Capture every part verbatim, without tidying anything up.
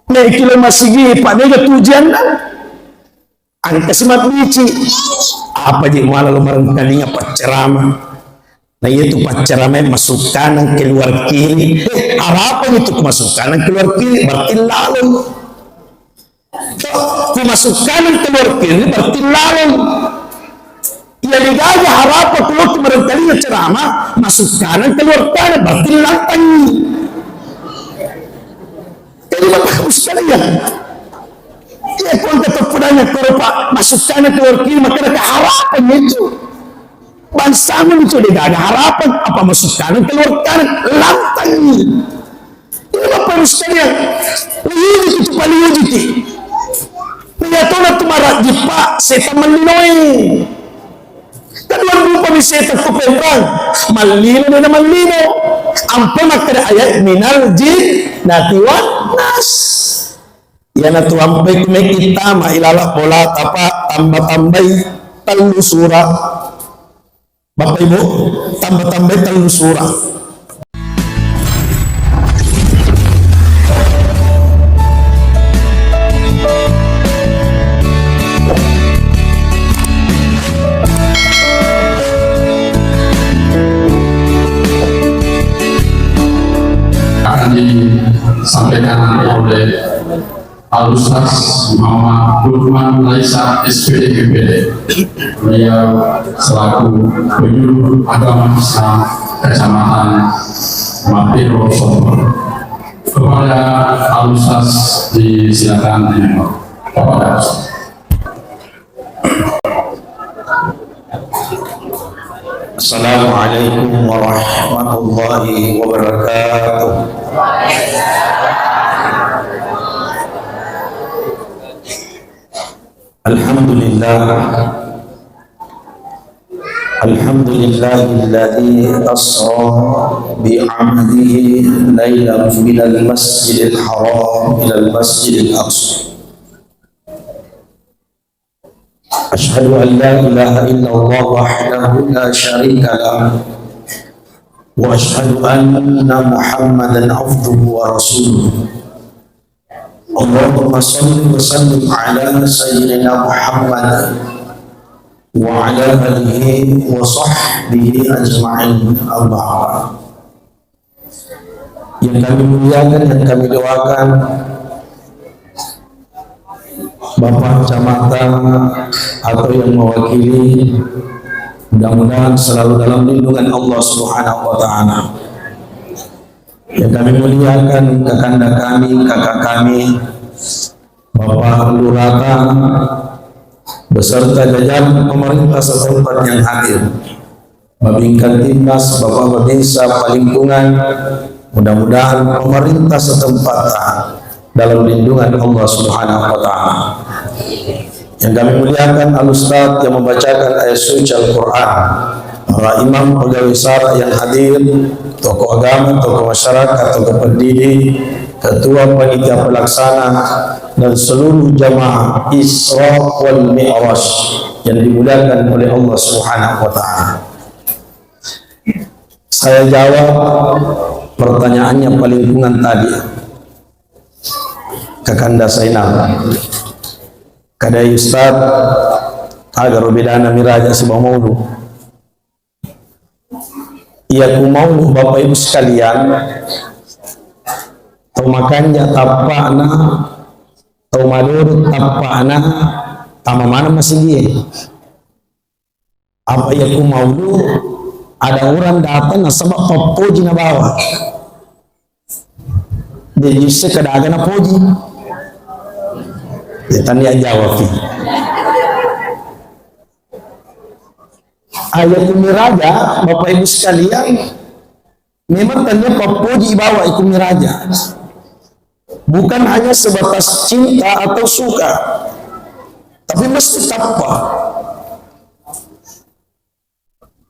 Naiki lo masigi, Pak, mega tu ujianna. Engka si mabbici. Apa je muala lo marengkalinga paccerama. Nah, iya tu paccerama masuk kanan keluar kiri. Eh, harapan itu masuk kanan keluar kiri, berarti lalung. Ku masuk kanan keluar kiri berarti lalung. Iya digaga harapan ku lo marengkalinga ceramah, masuk kanan keluar kanan berarti lantangi. Jadi Bapak Ibu sekalian, iya pun tetap pudanya kalau Pak masuk kanan keluar kiri maka ada harapan itu. Bangsamu itu digaga harapan apa masuk kanan keluar kanan lantangi. Ini Bapak Ibu sekalian, liuji itu Pak liuji ti. Lihatlah tu marah jipa setan mallinoe. Kedua rupa mi setan tu pembang mallino dan mallino. Ampe makkeda ayat minal jin natiwan nas. Iyanatu ampai ku meki tama ilala bola tapa tambah-tambai tellu surah. Bapak Ibu, tambah-tambai tellu surah. Akan disampaikan oleh Al-Ustaz Muhammad Lukman Laisa, S P D, M P D. Beliau selaku penyuluh agama Islam Kecamatan Mapiro Sompor. Kepada Al-Ustaz disilakan, kepada Ustaz. Assalamualaikum warahmatullahi wabarakatuh. Alhamdulillah. Alhamdulillahilladzi asra bi 'abdihi lailan minal masjidil haram ilal masjidil aqsa. Asyhadu an la ilaha illallah wahdahu la syarika lah. Wa asyhadu anna Muhammadan abduhu wa rasuluh. Allahumma salli wa sallim ala sayyidina Muhammad wa ala alihi wa sahbihi ajma'in, amma ba'd. Yang kami muliakan, yang kami doakan, Bapak Kecamatan atau yang mewakili, mudah-mudahan selalu dalam lindungan Allah Subhanahu wa Ta'ala. Yang kami muliakan, kakanda kami, kakak kami, Bapak Lurata, beserta jajaran pemerintah setempat yang hadir. Babinkan Timnas, Bapak Babinsa, Palingkungan, mudah-mudahan pemerintah setempat dalam lindungan Allah Subhanahu wa Ta'ala. Yang kami muliakan, Al-Ustaz yang membacakan ayat suci Al-Quran, para imam, pegawai syara yang hadir, tokoh agama, tokoh masyarakat, tokoh pendidik, ketua panitia pelaksana, dan seluruh jamaah Isra wal Mi'raj yang dimuliakan oleh Allah Subhanahu wa Ta'ala. Saya jawab pertanyaannya Palingkungan tadi. Kakanda Sainal. Kadai Ustaz, aga ro bedana miraja sibawa maulu? Iya ku maulu Bapak Ibu sekalian, tau makanja tappana, tau madodo tappana, tama maneng masigie. Apa iya ku maulu, ada orang datang nasaba pappoji nabawa. Jadi isse kedaga napoji. Ya tania jawab. Ayat miraja, Bapak Ibu sekalian, memang tania pappoji ibawa ikumi raja. Bukan hanya sebatas cinta atau suka, tapi mesti tappa.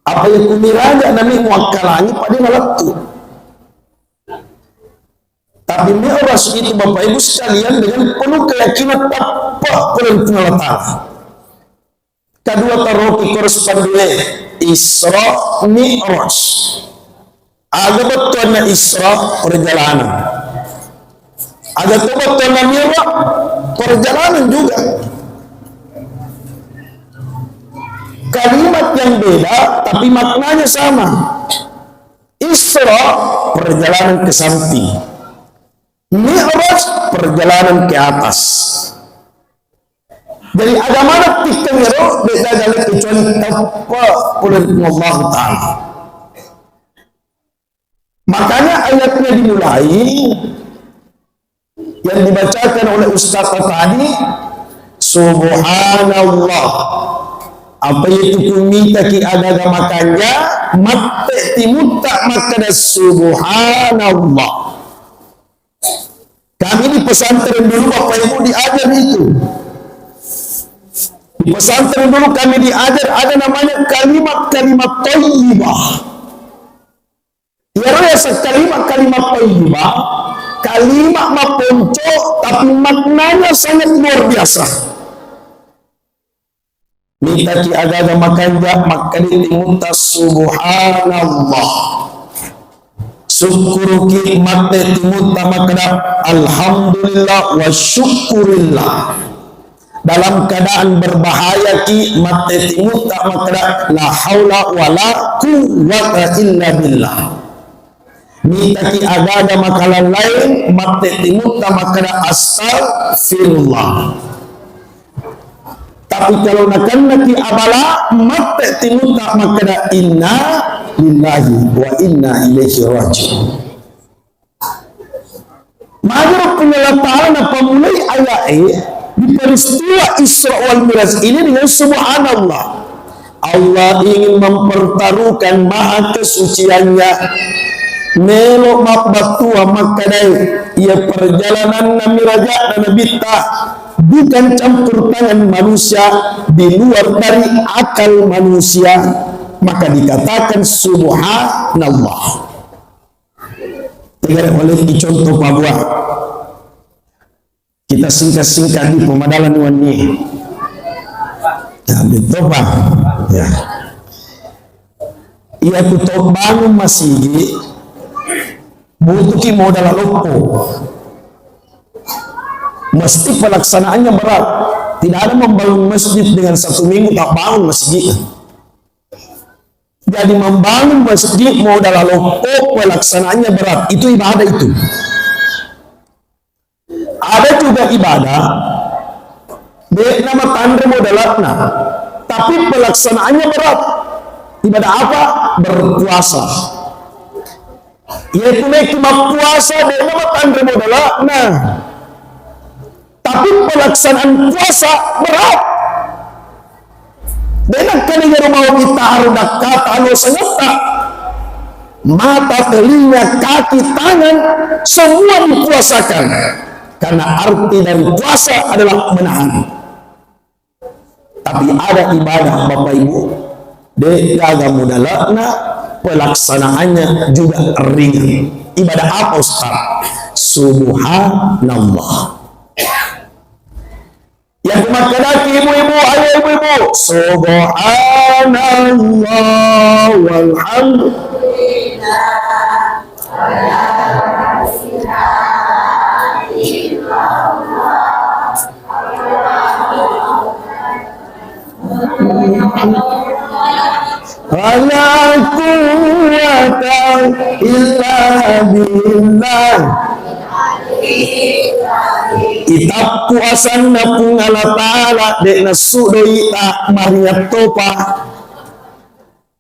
Apa ikumi raja nami muakkalangi pada nalettu. Tapi mi'raj itu Bapak Ibu sekalian dengan penuh keyakinan tappa pada Allah Ta'ala. Kedua taroki korespondene Isra Mi'raj. Aga bettuanna Isra? Perjalanan. Aga to bettuanna Mi'raj? Perjalanan juga. Kalimat yang beda, tapi maknanya sama. Isra, perjalanan ke samping. Mi'raj, perjalanan ke atas. Jadi, agamana tikkeng ero, beda gale kecuali teppa pole ri Allah Ta'ala. Makanya ayatnya dimulai, yang dibacakan oleh Ustaz tadi, "Subhanallah." Apa itu kumitaki aga-aga makanja, matte timutta makkeda, "Subhanallah." Kami di pesantren dulu, Bapak Ibu, diajar itu. Di pesantren dulu kami diajar ada namanya kalimat-kalimat thayyibah. Iyaro yaseng kalimat-kalimat thayyibah, kalimat maponco, tapi maknanya sangat luar biasa. Mitaki aga-aga makanja, makkeda timutta, "Subhanallah." Sukkuruki, matte timutta makkeda, "Alhamdulillah wa syukurillah." Dalam keadaan berbahayaki, matte timutta makkeda, "La haula wa la quwwata illa billah." Mitaki aga-aga makalallaing, matte timutta makkeda, "Astagfirullah." Tapi kalau nakennaki abala, matte timutta makkeda, "Inna lillahi wa inna ilaihi raji'un." Magaro Puang Allah Ta'ala napammulai aya'e di peristiwa Isra wal Miraj ini dengan subhanallah. Allah ingin mempertaruhkan maha kesuciannya. Melo mabbattua makkedai, iya perjalananna miraja'na Nabitta bukan campur tangan manusia, di luar dari akal manusia, maka dikatakan subhanallah. Tegare oleh contoh pabuah. Kita singkat-singkat di pemadalan wenni. Ya, betul, Pak. Ya. Iya, ku to bangun masigi, butuhki modal loppo. Mesti pelaksanaannya berat. Tidak ada membangun masjid dengan satu minggu tak bangun masjid. Jadi membangun masjid modal loppo, pelaksanaannya berat. Itu ibadah itu. Ada juga ibadah, de'na matanre modalakna, tapi pelaksanaannya berat. Ibadah apa? Berpuasa. Yaitu meki mappuasa, de'na matanre modalakna. Tapi pelaksanaan puasa berat. De'na kani ero mau ditaro dakkata alo sengetta. Mata, telinga, kaki, tangan, semua dipuasakan. Karena arti dari puasa adalah menahan. Tapi ada ibadah, Bapak Ibu, de' gaga modalakna, pelaksanaannya juga ringan. Ibadah apa, Ustaz? Subhanallah. Yang kumakkedaki ibu-ibu, ayo ibu-ibu, subhanallah walhamdulillah. Wala quwwata illa billah. Itappu asanna Puang Allah Ta'ala, de' nasudoi ta maringattopa.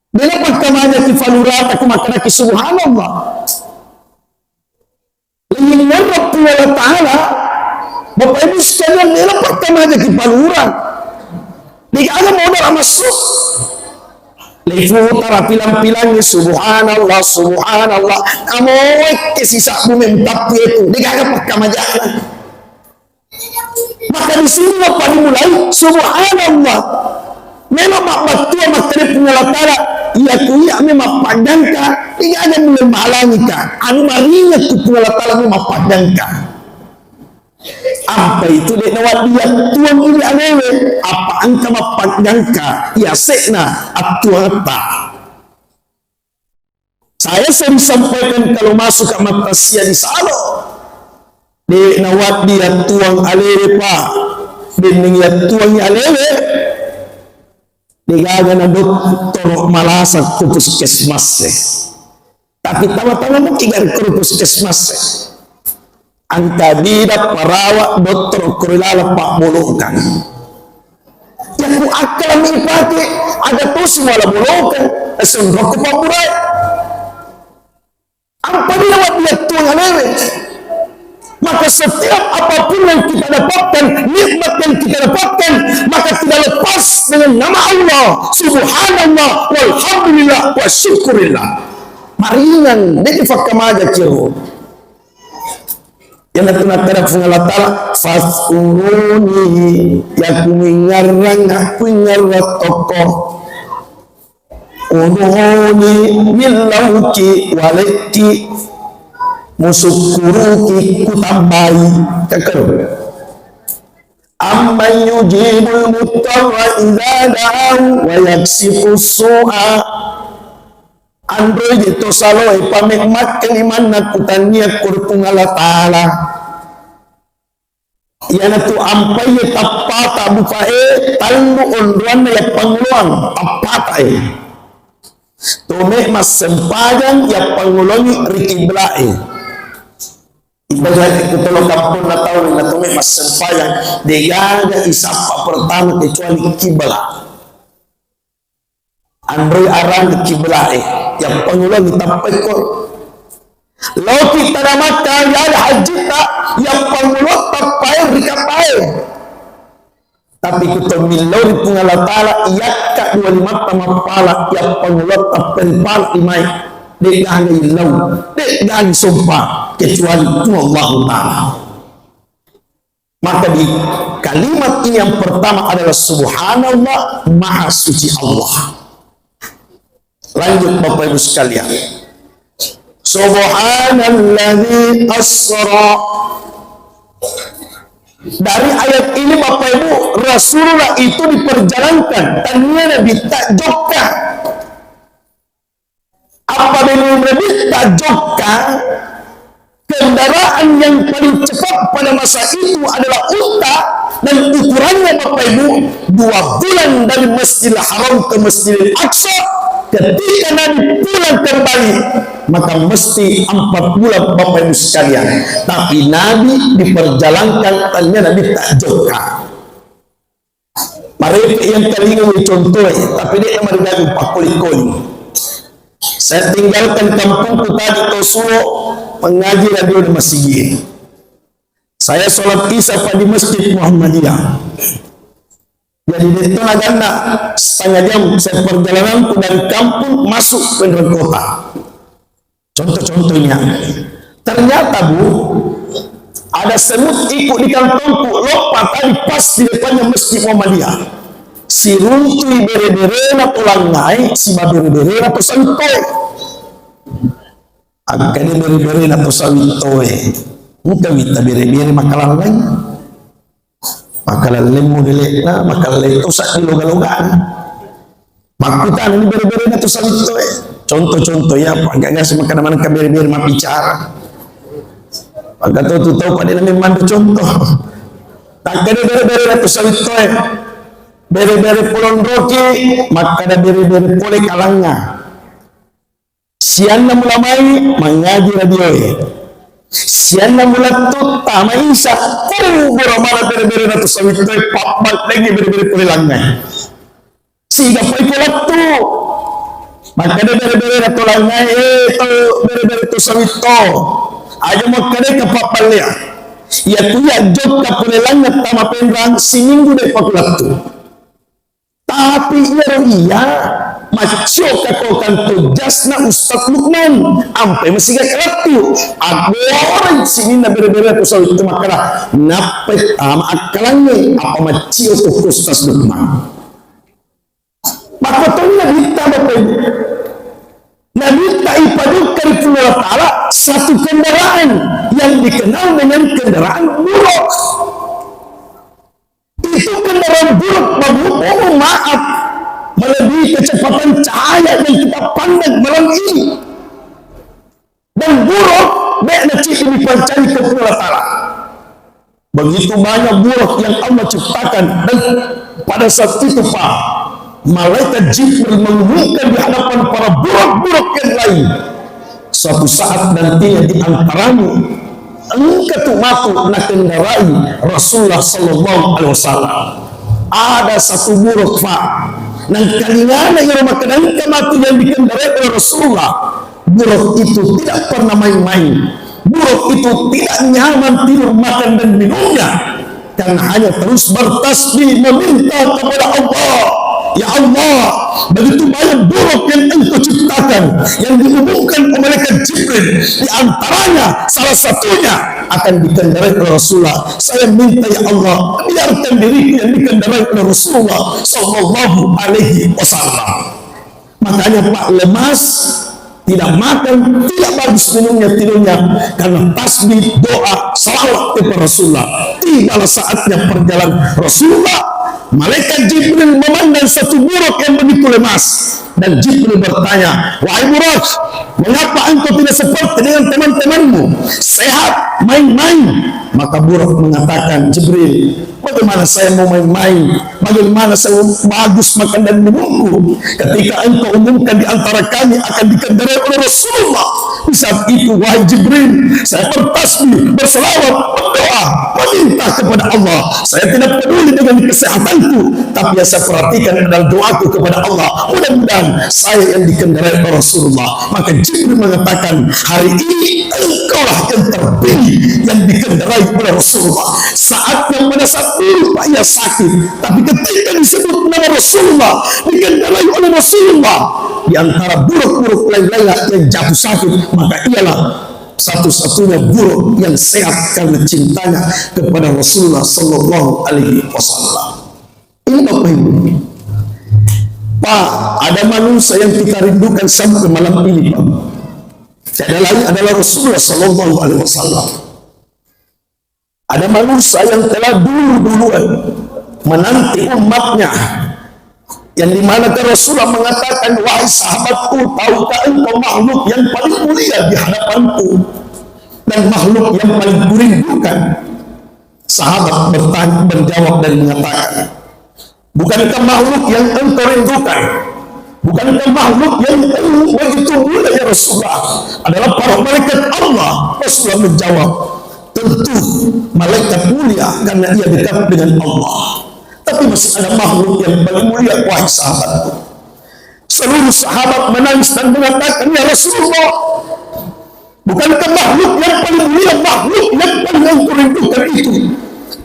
De' na pakkamajaki falurata ku makkedaki subhanallah. Lagi mengerap Puang Allah Ta'ala, Bapak Ibu sekalian, melo pertama aja ki palura. Degaga modal masuk. Lefu tara pilang-pilangi, subhanallah, subhanallah. Amoe ke sisa bumen tapi itu. Degaga pertama aja. Maka di sini mappammulai, subhanallah. Memang mabbattua makkeda Puang Allah Ta'ala, iya ku iya memang mappaggangka, degaga mulai malangika. Anu maringet tu Puang Allah Ta'ala memang mappaggangka. Apa itu de' nawaddi attuang ini alewe, apa engka mappaggangka, iya se'na attuang etta. Saya sering sampaikan kalau masuk ke Mattasia di Salo. De' nawaddi yattuang alewe, Pak. Denneng yattuangi alewe, de'gaga na dottoro malasa ku puskesmas e. Tapi tama-tama muki gari koro puskesmas e. Engka bidang perawat dottoro koro laleng pabbolokang. Yakku akkalmi ipake, aga tosi mala bolokang, esonrokku pabburai. Apa dia buat dia tuang alewe? Maka setiap apapun yang kita dapatkan, nikmat yang kita dapatkan, maka tidak lepas dengan nama Allah, subhanallah, walhamdulillah, wa syukurillah. Maringan, de' fakkamaja kiro. Yang nanti nakada Puang Allah Ta'ala, "Fazkuruni, yakku mengarang, aku mengarang toko." Ud'uni, millauki, walekki, musukkuruki, kutambai. Keker. Amman yujibul muttarra idza da'ahu wa yaksifus su'a. Anroi je to saloe pamekmakkani manna kutannia kuru Puang Allah Ta'ala. Iyanatu ampai tappata bukae, tallu onroanna yappanguloang tappatae. Tome massempajang yappanguloangi ri kiblae. Ibadah ku tolo kamponna tau na tome massempajang, degaga isappa pertama kecuali kibla. Anroi arang kiblae, yappanguloangi tappa ikko. Loki tana Makka, yala hajjitta, yappangulo tappae ri kapae. Tapi ku to millau ri Puang Allah Ta'ala, yakka dua limatta mappala, yappangulo tappa ri pala ri mai. De'gaga illau, de'gaga sompa, kecuali Puang Allah Ta'ala. Maka di kalimat ini yang pertama adalah Subhanallah, Maha Suci Allah. Lanjut Bapak Ibu sekalian. Subhanalladzi asra. Dari ayat ini Bapak Ibu, Rasulullah itu diperjalankan, tania Nabitta jokka. Apa benung Nabitta jokka, kendaraan yang paling cepat pada masa itu adalah unta, dan ukurannya Bapak Ibu, dua bulan dari Masjidil Haram ke Masjidil Aqsa. Ketika Nabi pulang kembali, maka mesti empat bulan Bapak Ibu sekalian. Tapi Nabi diperjalankan, tania Nabitta jokka. Marepe yang telinga contoh, tapi dia yang marigaga pakkoli-koli. Saya tinggalkan kampungku tadi, to Sulo, mengaji radio di masigi. Saya sholat Isya, Pak, di Masjid Muhammadiyah. Jadi, itu naganna setengah jam saya perjalananku dari kampung masuk ke dalam kota. Contoh-contohnya, ternyata, Bu, ada semut ikut di kantongku, lompat tadi pas di depannya Masjid Muhammadiyah. Siruntui bere-berena to langngae, siba bere-berena to sawittoe. Akkeda bere-berena to sawittoe, engka wita bere-bere makalalleng. Makalelleng modelekna, makalelleng tosa di loga-logana. Makkutana ni bere-berena tu sawittoe. Contoh-contoh ya, paggaga semakana manengka bere-bere mabbicara. Pagga to tu tau pada nami mandu contoh. Takkeda bere-berena tu sawittoe. Bere-bere polonroki, makkada bere-bere pole kalangnga. Sianna mulamai mangaji radioe. Sianna mulattu tama Isa, kubura mana bere-bere na tu sawittoe, pabbal lagi bere-bere pole langngai. Siga pai ko lettu. Makkeda bere-bere na to langngai, eh, to bere-bere to sawitto. Aja makkeda ka pabbal ya. Iya kuya jokka pole langnga tama penrang, siminggu de pakulattu. Tapi iyaro iya, maccio kakokang to jasna Ustaz Lukman, ampai masiga kalattu, aggoreng sininna bere-bere ko sawitto makkada, nappai tama akkalangnge, apa maccio ko Ustaz Lukman. Makkotoni Nabitta, Bapak Ibu. Nabitta ipadukka ri Puang Allah Ta'ala satu kendaraan yang dikenal dengan kendaraan buruk. Itu kendaraan buruk, Bapak, mohon maaf, melebihi kecepatan cahaya yang kita pandang malam ini. Dan buruk, de' nacidi dipancaji ke Puang Allah Ta'ala. Begitu banyak buruk yang Allah ciptakan, dan pada saat itu, Pak, malaikat Jibril mengumumkan di hadapan para buruk-buruk yang lain. Suatu saat nantinya di antaramu, engka tu matu nakendarai Rasulullah sallallahu alaihi wasallam. Ada satu buruk, Pak, nangkalingana iro makkeda engka matu yang dikendarai oleh Rasulullah. Buruk itu tidak pernah main-main. Buruk itu tidak nyaman tidur, makan, dan minumnya. Karena hanya terus bertasbih, meminta kepada Allah. Ya Allah, begitu banyak buruk yang Engkau ciptakan, yang diumumkan oleh malaikat Jibril, di antaranya salah satunya akan dikendarai oleh Rasulullah. Saya minta, ya Allah, biarkan diriku yang dikendarai oleh Rasulullah sallallahu alaihi wasallam. Makanya, Pak, lemas, tidak makan, tidak bagus minumnya tidurnya karena tasbih, doa, salawat kepada Rasulullah. Tibalah saatnya perjalanan Rasulullah, malaikat Jibril memandang satu buruk yang begitu lemas, dan Jibril bertanya, "Wahai buruk, mengapa engkau tidak seperti dengan teman-temanmu? Sehat, main-main?" Maka buruk mengatakan, "Jibril, bagaimana saya mau main-main? Bagaimana saya mau bagus makan dan minumku ketika engkau umumkan di antara kami akan dikendarai oleh Rasulullah?" Di saat itu, wahai Jibril, saya bertasbih, berselawat, berdoa, meminta kepada Allah. Saya tidak peduli dengan kesehatanku, tapi yang saya perhatikan adalah doaku kepada Allah. Mudah-mudahan saya yang dikendarai oleh Rasulullah. Maka Jibril mengatakan, "Hari ini engkaulah yang terpilih yang dikendarai oleh Rasulullah." Saat yang pada saat dulu, Pak, ia sakit, tapi ketika disebut nama Rasulullah, dikendarai oleh Rasulullah, di antara buruk-buruk lain-lainnya yang jatuh sakit, maka ialah satu-satunya buruk yang sehat karena cintanya kepada Rasulullah sallallahu alaihi wasallam. Ini, Bapak Ibu. Pak, ada manusia yang kita rindukan sampai malam ini, Pak. Tiada lain adalah Rasulullah sallallahu alaihi wasallam. Ada manusia yang telah dulu-duluan menanti umatnya, yang dimana Rasulullah mengatakan, "Wahai sahabatku, tahukah engkau makhluk yang paling mulia di hadapanku dan makhluk yang paling kurindukan?" Sahabat bertanya, menjawab dan mengatakan, "Bukankah makhluk yang engkau rindukan, bukankah makhluk yang engkau begitu mulia, ya Rasulullah, adalah para malaikat Allah?" Rasulullah menjawab, "Tentu, malaikat mulia karena ia dekat dengan Allah. Tapi masih ada makhluk yang paling mulia, wahai sahabatku." Seluruh sahabat menangis dan mengatakan, "Ya Rasulullah, bukankah makhluk yang paling mulia, makhluk yang paling engkau rindukan itu?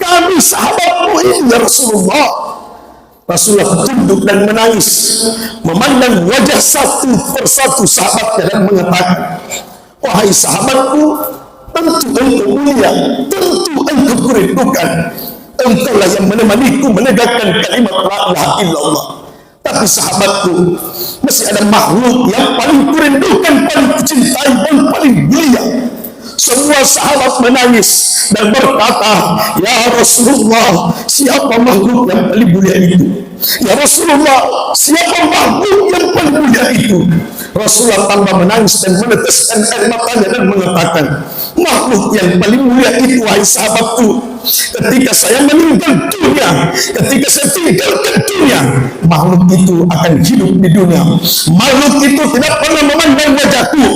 Kami sahabatmu ini, ya Rasulullah." Rasulullah tunduk dan menangis, memandang wajah satu persatu sahabatnya dan mengatakan, "Wahai sahabatku, tentu engkau mulia, tentu engkau kurindukan. Engkaulah yang menemaniku menegakkan kalimat la ilaha illallah. Tapi sahabatku, masih ada makhluk yang paling kurindukan, paling kucintai, dan paling mulia." Semua sahabat menangis dan berkata, "Ya Rasulullah, siapa makhluk yang paling mulia itu? Ya Rasulullah, siapa makhluk yang paling mulia itu?" Rasulullah tambah menangis dan meneteskan air matanya dan mengatakan, "Makhluk yang paling mulia itu, wahai sahabatku, ketika saya meninggal dunia, ketika saya tinggalkan dunia, makhluk itu akan hidup di dunia. Makhluk itu tidak pernah memandang wajahku.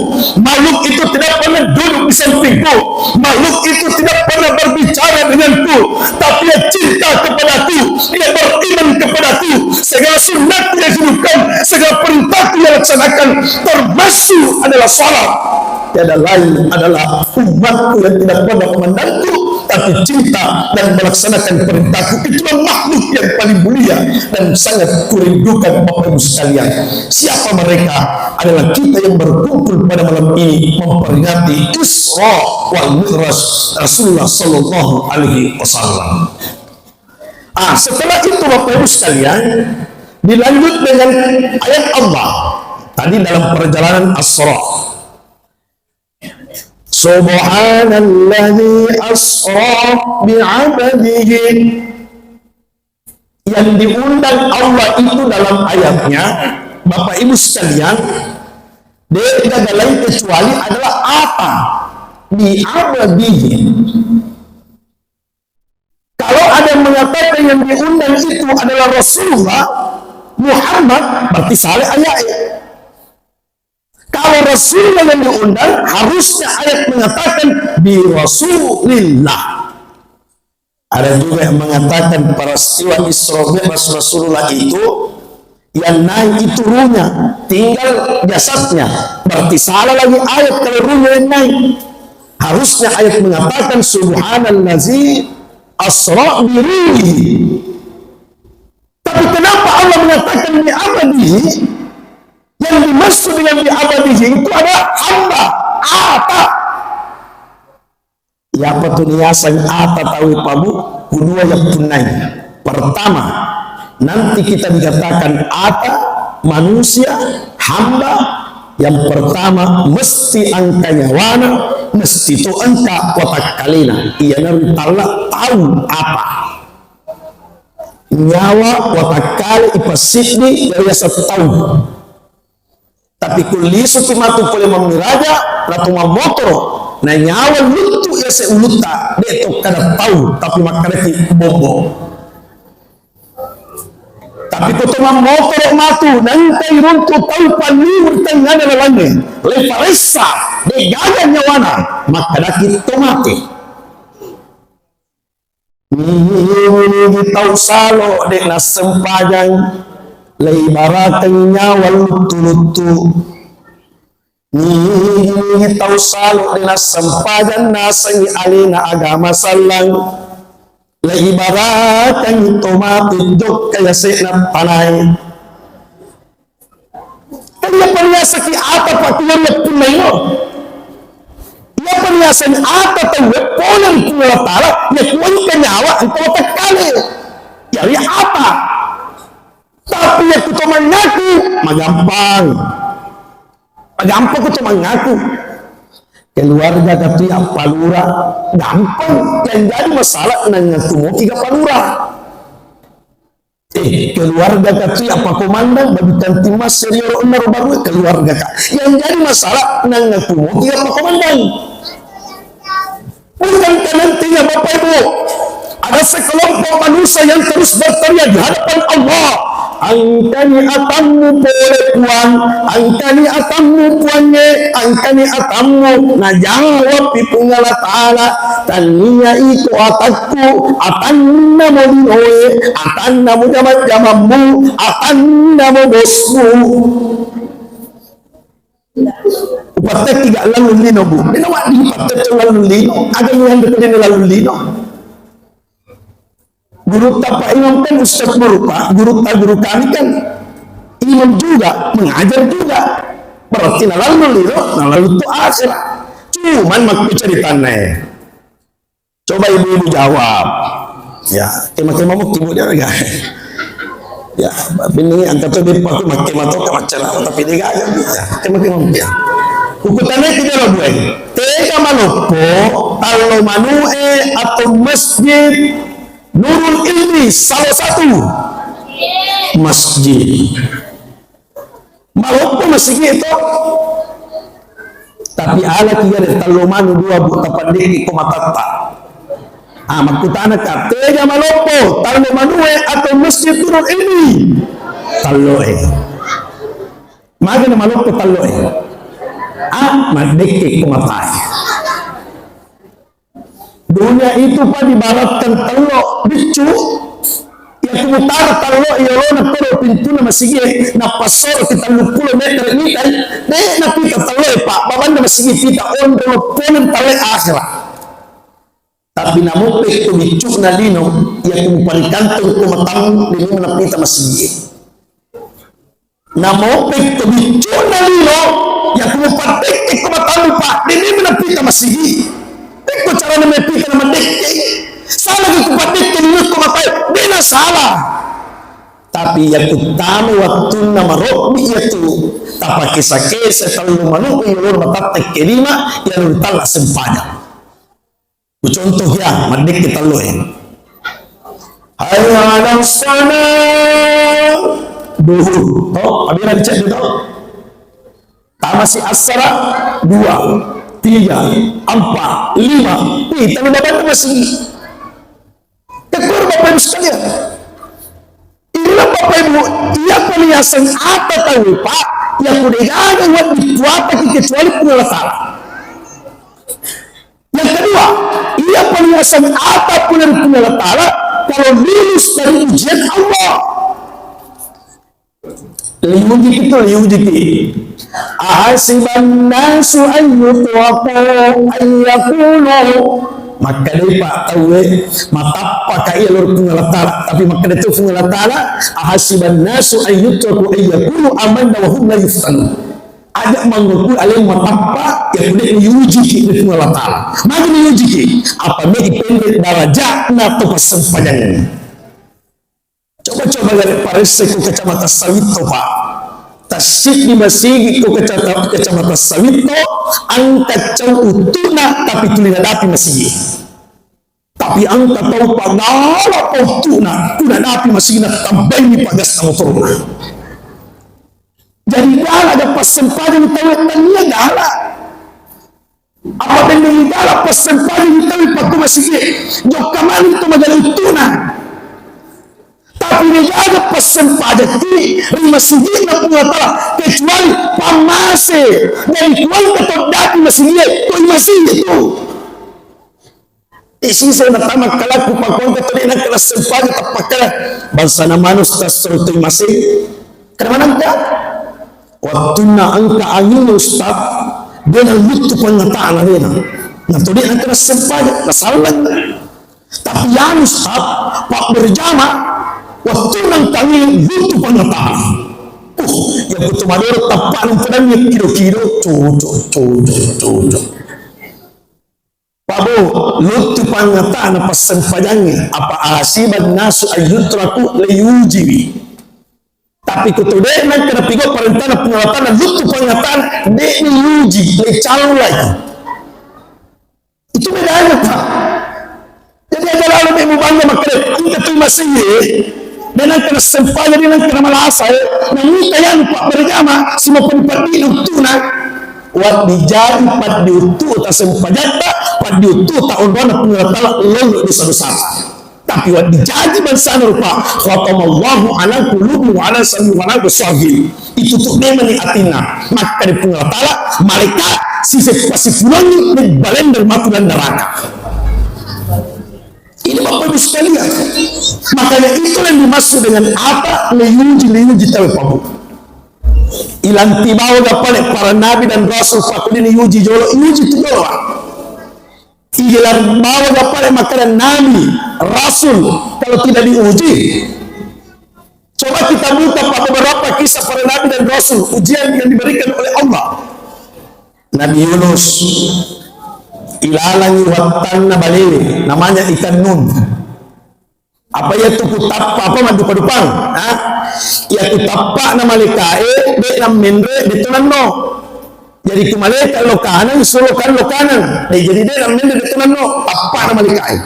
Makhluk itu tidak pernah duduk di sampingku. Makhluk itu tidak pernah berbicara denganku. Tapi ia cinta kepadaku, ia beriman kepadaku. Segala sunnah ia hidupkan, segala perintah ia laksanakan, termasuk adalah salat. Tiada lain adalah umatku yang tidak pernah memandangku, tapi cinta dan melaksanakan perintahku. Itulah makhluk yang paling mulia dan sangat kurindukan, Bapak Ibu sekalian." Siapa mereka? Adalah kita yang berkumpul pada malam ini memperingati Isra wal Mi'raj Rasulullah sallallahu alaihi wasallam. Ah, setelah itu, Bapak Ibu sekalian, dilanjut dengan ayat Allah tadi dalam perjalanan Asra. "Subhanalladzi asra bi'abdihi." Yang diundang Allah itu dalam ayatnya, Bapak Ibu sekalian, tidak ada lain kecuali adalah apa? Bi'abdihi. yang diundang itu adalah Rasulullah Muhammad, berarti salah ayat. Kalau Rasulullah yang diundang, harusnya ayat mengatakan bi Rasulillah. Ada juga yang mengatakan peristiwa Isra Mi'raj Rasulullah itu yang naik itu ruhnya, tinggal jasadnya. Berarti salah lagi ayat kalau ruhnya yang naik. Harusnya ayat mengatakan subhanallazi asra biruhihi. Tapi kenapa Allah mengatakan bi abdihi? Yang dimaksud dengan bi abdihi itu adalah hamba, ata. Iyapa tu niaseng ata tauwe, Pak Bu? Kedua yang punai. Pertama, nanti kita dikatakan ata, manusia, hamba, yang pertama mesti engka nyawana, mesti to engka watakkalena. Iyana ritalla tau ata. Nyawa watakkale ipassiddi yariaseng tau. Tapi kullisupi matu pole mammiraja, nato mammotoro, na nyawa luttu yase ulutta, de to kada tau, tapi makkadaki bombo. Tapi ko to mammotoro matu, nangkai runtu tau pallu ri tengngana lalangnge, leparessa, de gaga nyawana, makkadaki to mate. Nigi-nigi tau salo de nassempajang, leibarakeng nyawa luttu-luttu. Nigi-nigi tau salo de nassempajang, nasengi alena agama sallang, leibarakeng to mate jokka yase'na panae. Kan iya paniasaki ata, Pak, keluar ya punna ino. Iya paniasaki ata tauwe pole ri Puang Allah Taala, ya kuwa engka nyawa, engka watakkale. Yari ata. Tapi ya kuto mangaku, magampang. Magampang kuto mangaku. Keluarga katu ya palura, gampang. Yang jadi masalah nangaku moki ga palura. Eh, keluarga katu ya Pak Komandang, bagi kanti mas serioro ennaro baru keluarga ka. Yang jadi masalah, nangaku moki ya Pak Komandang. Bukan nantinya Bapak Ibu, ada sekelompok manusia yang terus berteriak di hadapan Allah, "Angkani atammu pole Puang, angkani atammu Puangnge, angkani atammu." Najawab pi Puang Allah Taala, "Tania iko atakku, atanna mo linoe, atanna mo jama-jamammu, atanna mo bosmu." Upattekki ga lalu lino, Bu? Dena wadi upattekki lalu lino. Aga ni anda tadi lalu lino? Guru ta Pak Imam kan ustaz guru, Pak, guru ta guru kami kan imam juga, mengajar juga. Berarti nalalu lino, nalalu tu akhirat. Cuman makku ceritane. Coba ibu-ibu jawab. Ya, kema-kema mau ibu dia, ya. Ya, bini angkat tu di paku makke mato ke macara, tapi dia gak, ya. Kema-kema ya. Ukutannya tidak lo gue. Tega maloppo, tallo manue atau masjid Nurul Ilmi salah satu masjid. Maloppo masigi to. Tapi ala ki gare tallo manu dua bu tapaddeki ko matatta. Ah, makkutana ka, tega maloppo, tallo manue atau masjid Nurul Ilmi? Talloe. Magana maloppo talloe? Ah, maddeki ko matae. Dunia itu, Pak, diibaratkan tello biccu. Iya ku mutara tello yolona koro pintuna masigi, napassoro ki telluppulo meter mitai, de napita tello e, Pak, babanna masigi pita ondo loppona talle akhirat. Tapi namoppe ko biccu'na lino, iya ku muparikanteng ko matammu, de napita masigi. Namoppe ko biccu'na lino, iya ku mupaddekke ko matammu, Pak, de memang napita masigi. Pekko carana mepita na maddekke. Salah ki ku paddekke lino ko matae, de na salah. Tapi iya ku tama wattunna marobbi iya tu, tapakesa-kesa tellu manu iya loro matatte ke lima, iya loro talla sempajang. Ku contoh ya, maddekke tello e. Hayya 'alas shalah. Duhur. To, abina dicek to. Tamasi assara, dua, tiga, empat, lima. Ih, tapi bapak itu masih. Tekor bapak itu sekalian. Inilah Bapak Ibu, iya paniaseng ata tauwe, Pak, iya ku degaga wedding puataki kecuali Puang Allah Ta'ala. Yang kedua, iya paniaseng ata pun dari Puang Allah Ta'ala, kalau lulus dari ujian Allah. Liuji itu, liuji. Ahasiban nasu an yutraku an yaqulu. Makkedai pa tauwe, matappaka iya lao ri Puang Allah Ta'ala, tapi makkeda tu Puang Allah Ta'ala, ahasiban nasu an yutraku an yaqulu amanna wa hum la yuftanun. Aja manggukku aleng matappa, iya ku de liujiki ri Puang Allah Ta'ala. Magi liujiki, apa megi pendek darajatna to passempajangnge. Coba-coba gare paressai ko Kecamatan Sawitto, Pak. Tassiddi masigi ko kecamatan, Kecamatan Sawitto, engka cau uttu'na, tapi tuli nadapi masigi. Tapi engka tau pagala pa uttu'na, ku nadapi masigi, natambaini pagasta motorna. Jadi gala ga passempajang tau tania gala. Apa benni gala passempajang tau pakku masigi, jokka mani to magala uttu'na. Tapi degaga passempajakki ri masigi'na Puang Allah Ta'ala, kecuali pammase. Jadi kuangka to dapi masigie, to i masigi tu. Isise natama kalakku pakkuangka to de nakkeda sempajang tappakkeda. Bangsana manus tassero to i masigi. Kada manengka. Wattunna engka anging Ustaz, de naluttu pangngatana de na. Na to de nakkeda sempajang, nasallang. Tapi anu Ustaz, pabberjama, wattunna engka anging luttu pangngatana. Uh, iya kutu madoro tappa nang pedangi kido-kido, cucu, cucu, cucu. Pabo, luttu pangngatana passempajangnge, apa ahasiban nasu an yutraku, liujiwi. Tapi kutu de nakkeda pigo parentana Puang Allah Ta'ala, luttu pangngatana, de liuji, licallai. Itu bedanya, Pak. Jadi aja lalu mubangga makkeda, engka tu masigi, de nakkeda sempajang, de nakkeda malasa, eh. Namu tayang pabberjama, sima padi-padi uttu'na. Wedding jaji paddi uttu ta sempajatta, paddi uttu ta onrona Puang Allah Ta'ala, lollo dosa-dosa. Tapi wedding jaji bangsana rupa, khatamallahu ala qulubi wa ala sam'i wa ala absarihim. Itu tu memang atinna. Makkeda Puang Allah Ta'ala, malaikat siseppa sipulungi balender matu dan neraka. Ini Bapak Ibu sekalian. Makanya itulah yang dimaksud dengan apa liuji, liuji tawe pabu. Ilanti bawa ga pale para nabi dan rasul, pakudini uji jolo, uji tu jolo. Igelar bawa ga pale makkeda nabi, rasul, kalau tidak diuji. Coba kita buka, Pak, beberapa kisah para nabi dan rasul, ujian yang diberikan oleh Allah. Nabi Yunus ilalangi wattanna balewe, namanya ikan nun. Apa iya tu kutappa, apa maddupa-dupang? Ha? Iya kutappa'na malaika'e, de' nammenre, de' to nanno. Jadi ku malaika lo kanang, sulo kan lo kanang. Eh, jadi de' nammenre, de' to nanno. Tappa'na malaika'e.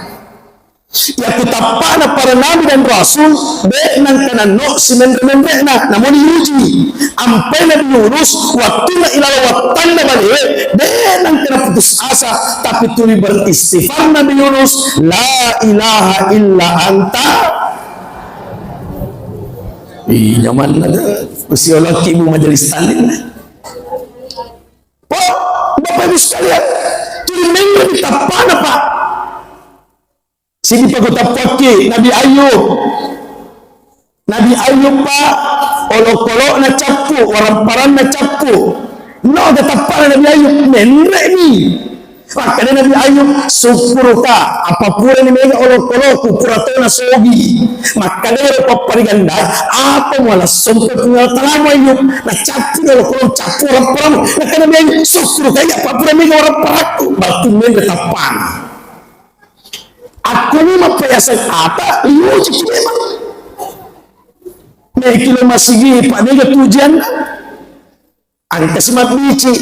Iya kutappa'na para nabi dan rasul, de' nangka nanno simenre-menre'na, namo diuji. Ampai Nabi Yunus, wattunna ilalo wattanna balewe, de' nangka naputus asa, tapi tuli beristighfar Nabi Yunus, "La ilaha illa anta." Ih, nyamanna dah. Usiolaki bu majelis taklim. Pak, Bapak Ibu sekalian, tuli menre ditappa'na, Pak. Sidi pakutappakki Nabi Ayub. Nabi Ayub, Pak, olokolo'na cappu, waramparanna cappu. No, ga tappa'na Nabi Ayub, menre'ni. Makkeda Nabi Ayub, "Sukkuruka, apa purani mega olokoloku, pura tona sogi." Makkeda ero pappariganda, "Apa muala sompe Puang Allah Ta'ala mu Ayub?" Nacappu olokolo, cappu waramparanmu. Nakkeda Nabi Ayub, "Sukkuruka, iya apa pura mega waramparakku." Berarti menre tappa'na. Akkuni mappayaseng ata liuji ki memang. Meki lo masigi, Pak, mega tu ujianna. Engka si mabbici.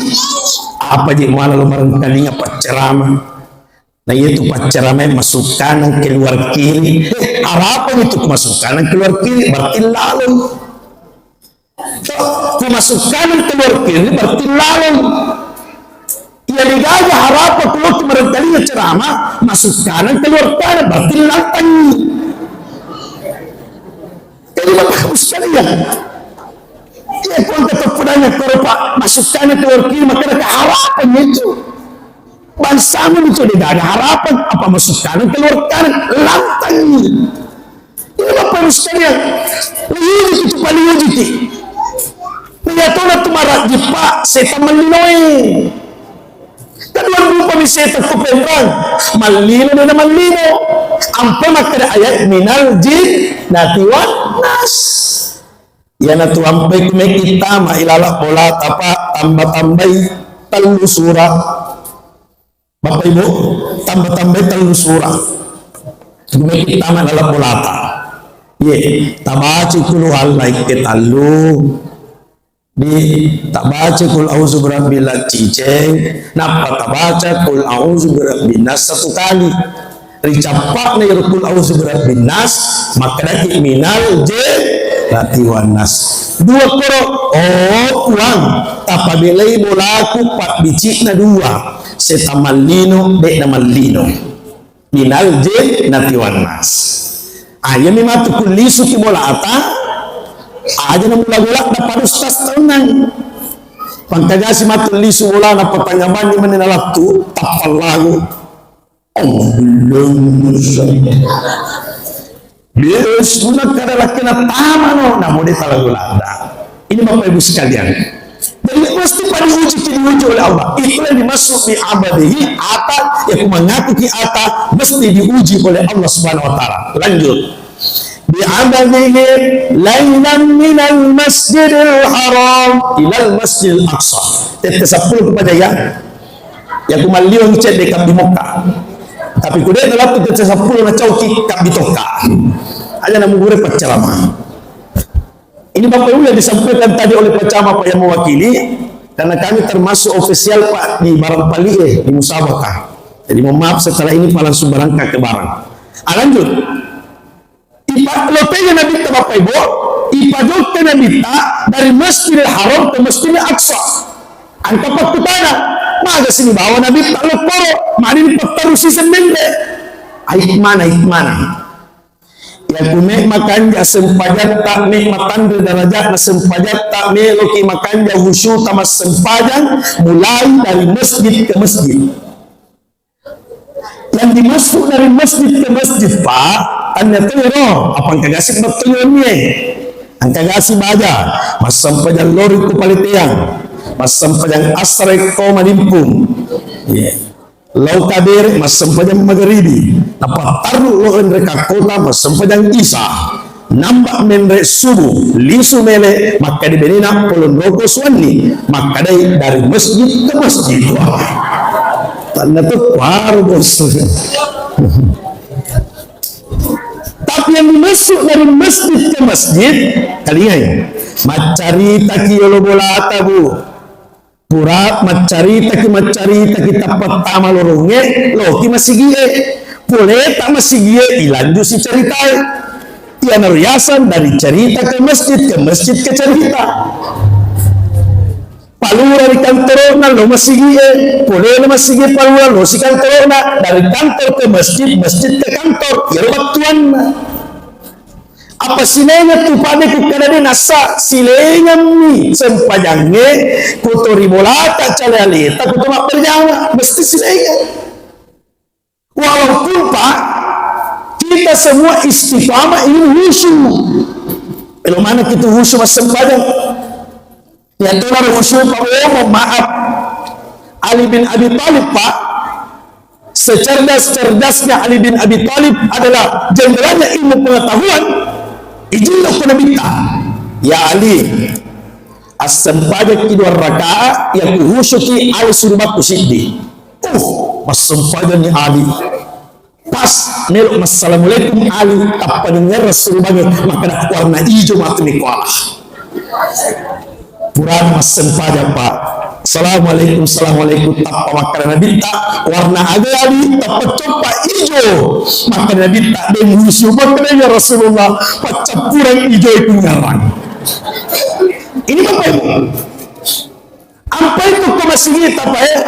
Apa je muala lo marengkalinga paccerama? Na iya tu paccerama masuk kanan keluar kiri. Eh, arapa itu masuk kanan keluar kiri? Berarti laloi. Ku masuk kanan keluar kiri berarti laloi. Iya digaga harapa kulo tu marengkalinga ceramah, masuk kanan keluar kanan berarti lantangi. Iya. Iya, ko engka to pudang ko rupa masukkana keluar kiri, maka ada harapan itu. Bangsamu itu tidak ada harapan, apa masukkana keluar kanan, lantang. Ini Bapak Ibu sekalian, liuji itu paling uji. Lihat orang tu marah jipa, setan mallinoe. Kedua rupa mi setan tu perang, mallino dan mallino. Ampe makkeda ayat minal jin natiwan nas. Iyanatu ampai kumeki tama ilala bolata, Pak, tambah-tambai tellu sura. Bapak Ibu, tambah-tambai tellu sura. Kumeki tama ilala bolata. Ye, tabaci kulu hallai ke tallu. Di tabaci kul auzu birabbil ciceng, nappa tabaca kul auzu birabbin nas satu kali. Ricappa'na iyaro kul auzu birabbin nas, makkedaki minal jin natiwan nas. Dua koro, oh Puang, tapabelai bolaku pabbici'na dua, setang mallino, de'na mallino. Minal jin natiwan nas. Ayami matu kullisuki bolata, aja na mula-mula dapat ustaz taunang. Pangkagasi matu lisu bola na patanggamanni mani nalattu, tappal lagu. Allahumma salli. Biasa pun kada lakena tamano, namun dia talagu lada. Ini Bapak Ibu sekalian. Jadi mesti pada diuji, diuji oleh Allah. Itulah yang dimaksud bi abadihi ata, ya ku mengaku ki ata, mesti diuji oleh Allah Subhanahu wa Ta'ala. Lanjut. Bi abadihi lailan minal masjidil haram ilal masjidil aqsa. Tette seppulo kepada ya. Ya ku malliwang cedde kabbi mokka. Tapi ku de' nalattu tette seppulo na cauki kabbi tokka. Aja na mugure paccarama. Ini Bapak Ibu yang disampaikan tadi oleh Pak Camat, Pak, yang mewakili, karena kami termasuk ofisial, Pak, di Barangpali, eh, di musabakah. Jadi mohon maaf, setelah ini Pak langsung berangkat ke Barang. Ah, lanjut. Ipa-, lotega Nabitta, Bapak Ibu, ipajokke Nabitta dari Masjidil Haram ke Masjidil Aqsa. Angka pakkutana, maga sini bawa Nabitta lokkoro, mani patterusi sembende. Aikmana, aikmana. Yaku me' makanja sempajatta, me' matanre darajatna sempajatta, meloki makanja khusyuta massempajang mulai dari masjid ke masjid. Yang dimaksud dari masjid ke masjid, Pak, tanya tero, apa engka gasi bettuannya? Engka gasi baja, massempajang lori ku Paleteang, massempajang asare ko Malimpung. Iya. Lao kabere massempajang magaribi, napattarru lo enre kakkota massempajang isa, namba menre subuh, lisu mele makkadi benena polong roko suanni, makkadai dari masjid ke masjid. Tanna tu kuaro bos. Tapi yang dimaksud dari masjid ke masjid, talingai, maccaritaki yolo bolata, Bu. Pura maccaritaki, maccaritaki tappa tama lorongnge, loki masigie. Poleta masigie, ilanjusi caritae. Iyanaro yaseng dari carita ke masjid, ke masjid ke carita. Palura ri kantorona, lo masigie. Polena masigie palura, lo si kantorona. Dari kantor ke masjid, masjid ke kantor. Iyaro battuanna. Apa silainga tu pade ku kada de nassa, silaingammi sempajangnge, ku to ri bolata cale aleta, ku to mabberjama, mesti silainga. Walaupun, Pak, kita semua istiqamah ingin khusyuk. Elo mana kita khusyuk massempajang? Yatona ro khusyuk, Pak, oh, mohon maaf. Ali bin Abi Thalib, Pak, secerdas-cerdasnya Ali bin Abi Thalib adalah jenderalnya ilmu pengetahuan, ijinna ko Nabitta, "Ya Ali, assempajakki dua rakaat, ya kuhusuki ale surubakku siddi." Uh, massempajanni Ali. Pas melo massalamualaikum Ali, tappa dengar surubangnge makkeda warna ijo matu ni kuala. Purana massempajang, Pak. Assalamualaikum, assalamualaikum. Tappa makkeda Nabitta, warna aga Ali? Tappa coppa ijo. Makkeda Nabitta, deng husu. Makkeda, ya Rasulullah, paccappurang ijo itu ngarang. Ini Bapak Ibu. Ampai tu ko masigi, Pak, eh.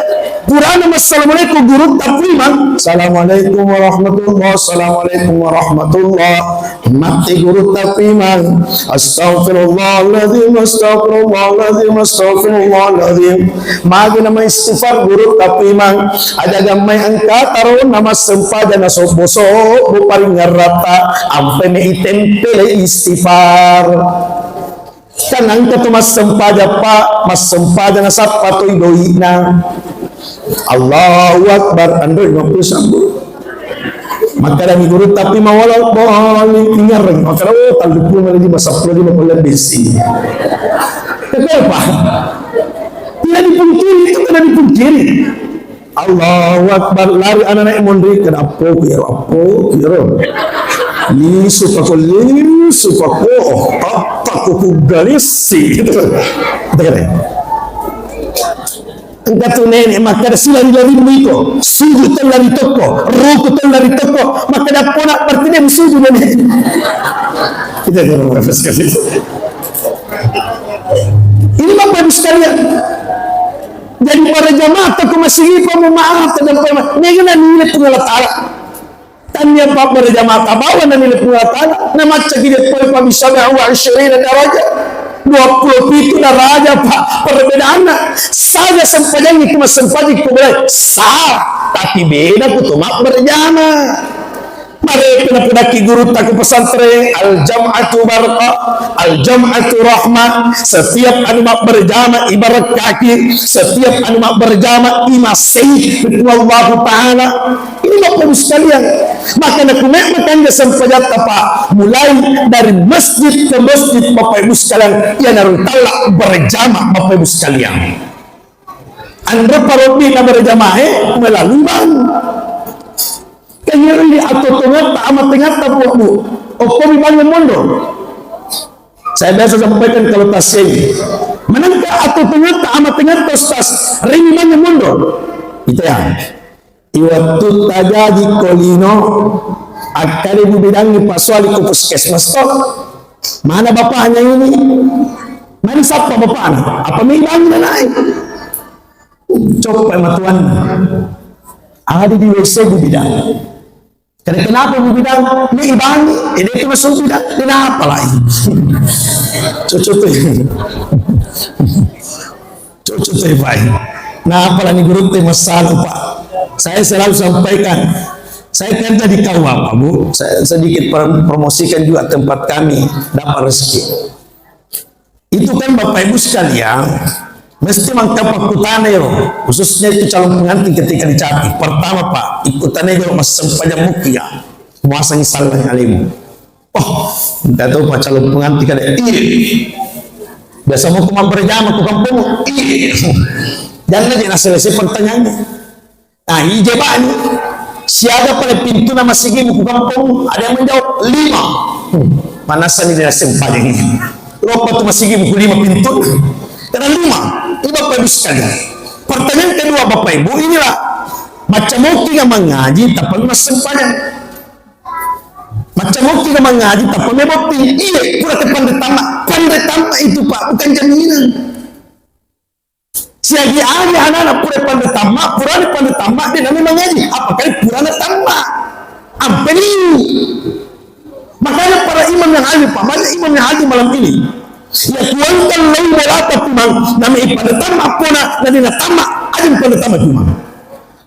Purana massalamualaikum gurutta ku imang, "Assalamualaikum warahmatullah, assalamualaikum warahmatullah." Matti gurutta ku imang, "Astaghfirullahaladzim, astaghfirullahaladzim, astaghfirullahaladzim." Magi nama istighfar gurutta ku imang, aja gammai engka tarona massempajang na sobbo-sobbo paringngerratta, ampai me itempele istighfar. Kan engka tu massempajang, Pak, massempajang nasappa toi doi'na. Allahu Akbar, anre mappu sambu. Makkadani guru, tapi mawala boleh tinggal. Makkada, oh, tallu puluh lagi, masa puluh lagi, mau lebih sih. Kenapa? Tidak dipungkiri, itu tidak dipungkiri. Allahu Akbar, lari anak-anak monri, kada appoku iyaro, appoku iyaro. Lisu pako, lisu pako, oh, apa ku kugalisi, gitu. Kata-kata. Engka tu nenek makkada, "Silari-lari mu iko, sujud to lari tokko, ruku to lari tokko." Makkada, "Pona, berarti dia musuh juga nih." Kita jangan merepes kasih. Ini Bapak Ibu sekalian, jadi para jamaah toko masigi pa mu maaf, toko pa ma-, mega na nilai Puang Allah Ta'ala. Tania pa para jamaah tabawa na nilai Puang Allah Ta'ala. Na macca ki dia pole pa bisa wa isyrina daraja. Dua puluh pitu daraja pa perbedaanna. Saja sempajangi ku massempajang ku boleh. Sah, tapi beda ku tu ma berjamaah. Mare puna-punaki gurutta ku pesantren, al-jam'atu barqa, al-jam'atu rahmah. Setiap anu mabberjama ibarakaki, setiap anu mabberjama imasei Allahu Ta'ala. Ini Bapak Ibu sekalian, maka nakume makanja sempajatta, Pak, mulai dari masjid ke masjid, Bapak Ibu sekalian, yang harus talla berjama, Bapak Ibu sekalian. Anre parobbi na berjamaah melalui bank. Kengeri atau tengata, amat tengata, Bu, Bu. Okko mi bank monro. Saya biasa sampaikan kalau taseng. Menengka atau tengata, amat tengata, Ustaz. Rini bank monro. Itu ya. Iwattu tajaji ko lino, akkade bu bidangi pasuali ko puskesmas to. Mana bapaknya ini? Mani sappa bapakna? Apa memang nanai? Coppa matuanna. Ada di W C bu bidang. Kena kenapa bu bidang? Ini ibangi, ini itu masuk bidang. Kenapa lagi? Cocok tuh. Cocok ceritanya. Nah, apalagi guru teh masalah, Pak. Saya selalu sampaikan, saya kerja di K U A, Pak, Bu. Saya sedikit prom-, promosikan juga tempat kami, dapat rezeki. Itu kan Bapak Ibu sekalian, mesti mangkapa kutane ro, khususnya itu calon pengantin ketika dicapi. Pertama, Pak, ikutane ro massempajang mukia, muasangi sallang alemu. Oh, minta tahu Pak calon pengantin kada. Iya. Biasa mau ke mampere jama ke kampung. Iya. Jangan aja nasi selesai pertanyaannya. Nah, ije bani. Siaga pale pintu nama sigi ku kampung. Ada yang menjawab lima. Hmm. Manasa ni dia sempajang ini. Lopa tu masigi ku lima pintu. Karena lima. Ini Bapak Ibu sekalian. Pertanyaan kedua Bapak Ibu inilah. Macam mungkin yang mengaji tapi masih sempajang. Macam mungkin mangaji, tapi mebotting. Iya, pura ke pandai tamat. Pandai tamat itu, Pak, bukan jaminan. Siagi-agi anak-anak pura pandai tamat, pura pandai tamat, dia namanya mengaji. Apa kali pura na tamat? Ampe ni. Makanya para imam yang hadir, Pak, banyak imam yang hadir malam ini. Ya, kuangkan lagi bola, Pak, Imam. Namanya pandai tamat, pura, dan dia tamat. Aja pandai tamat, Imam.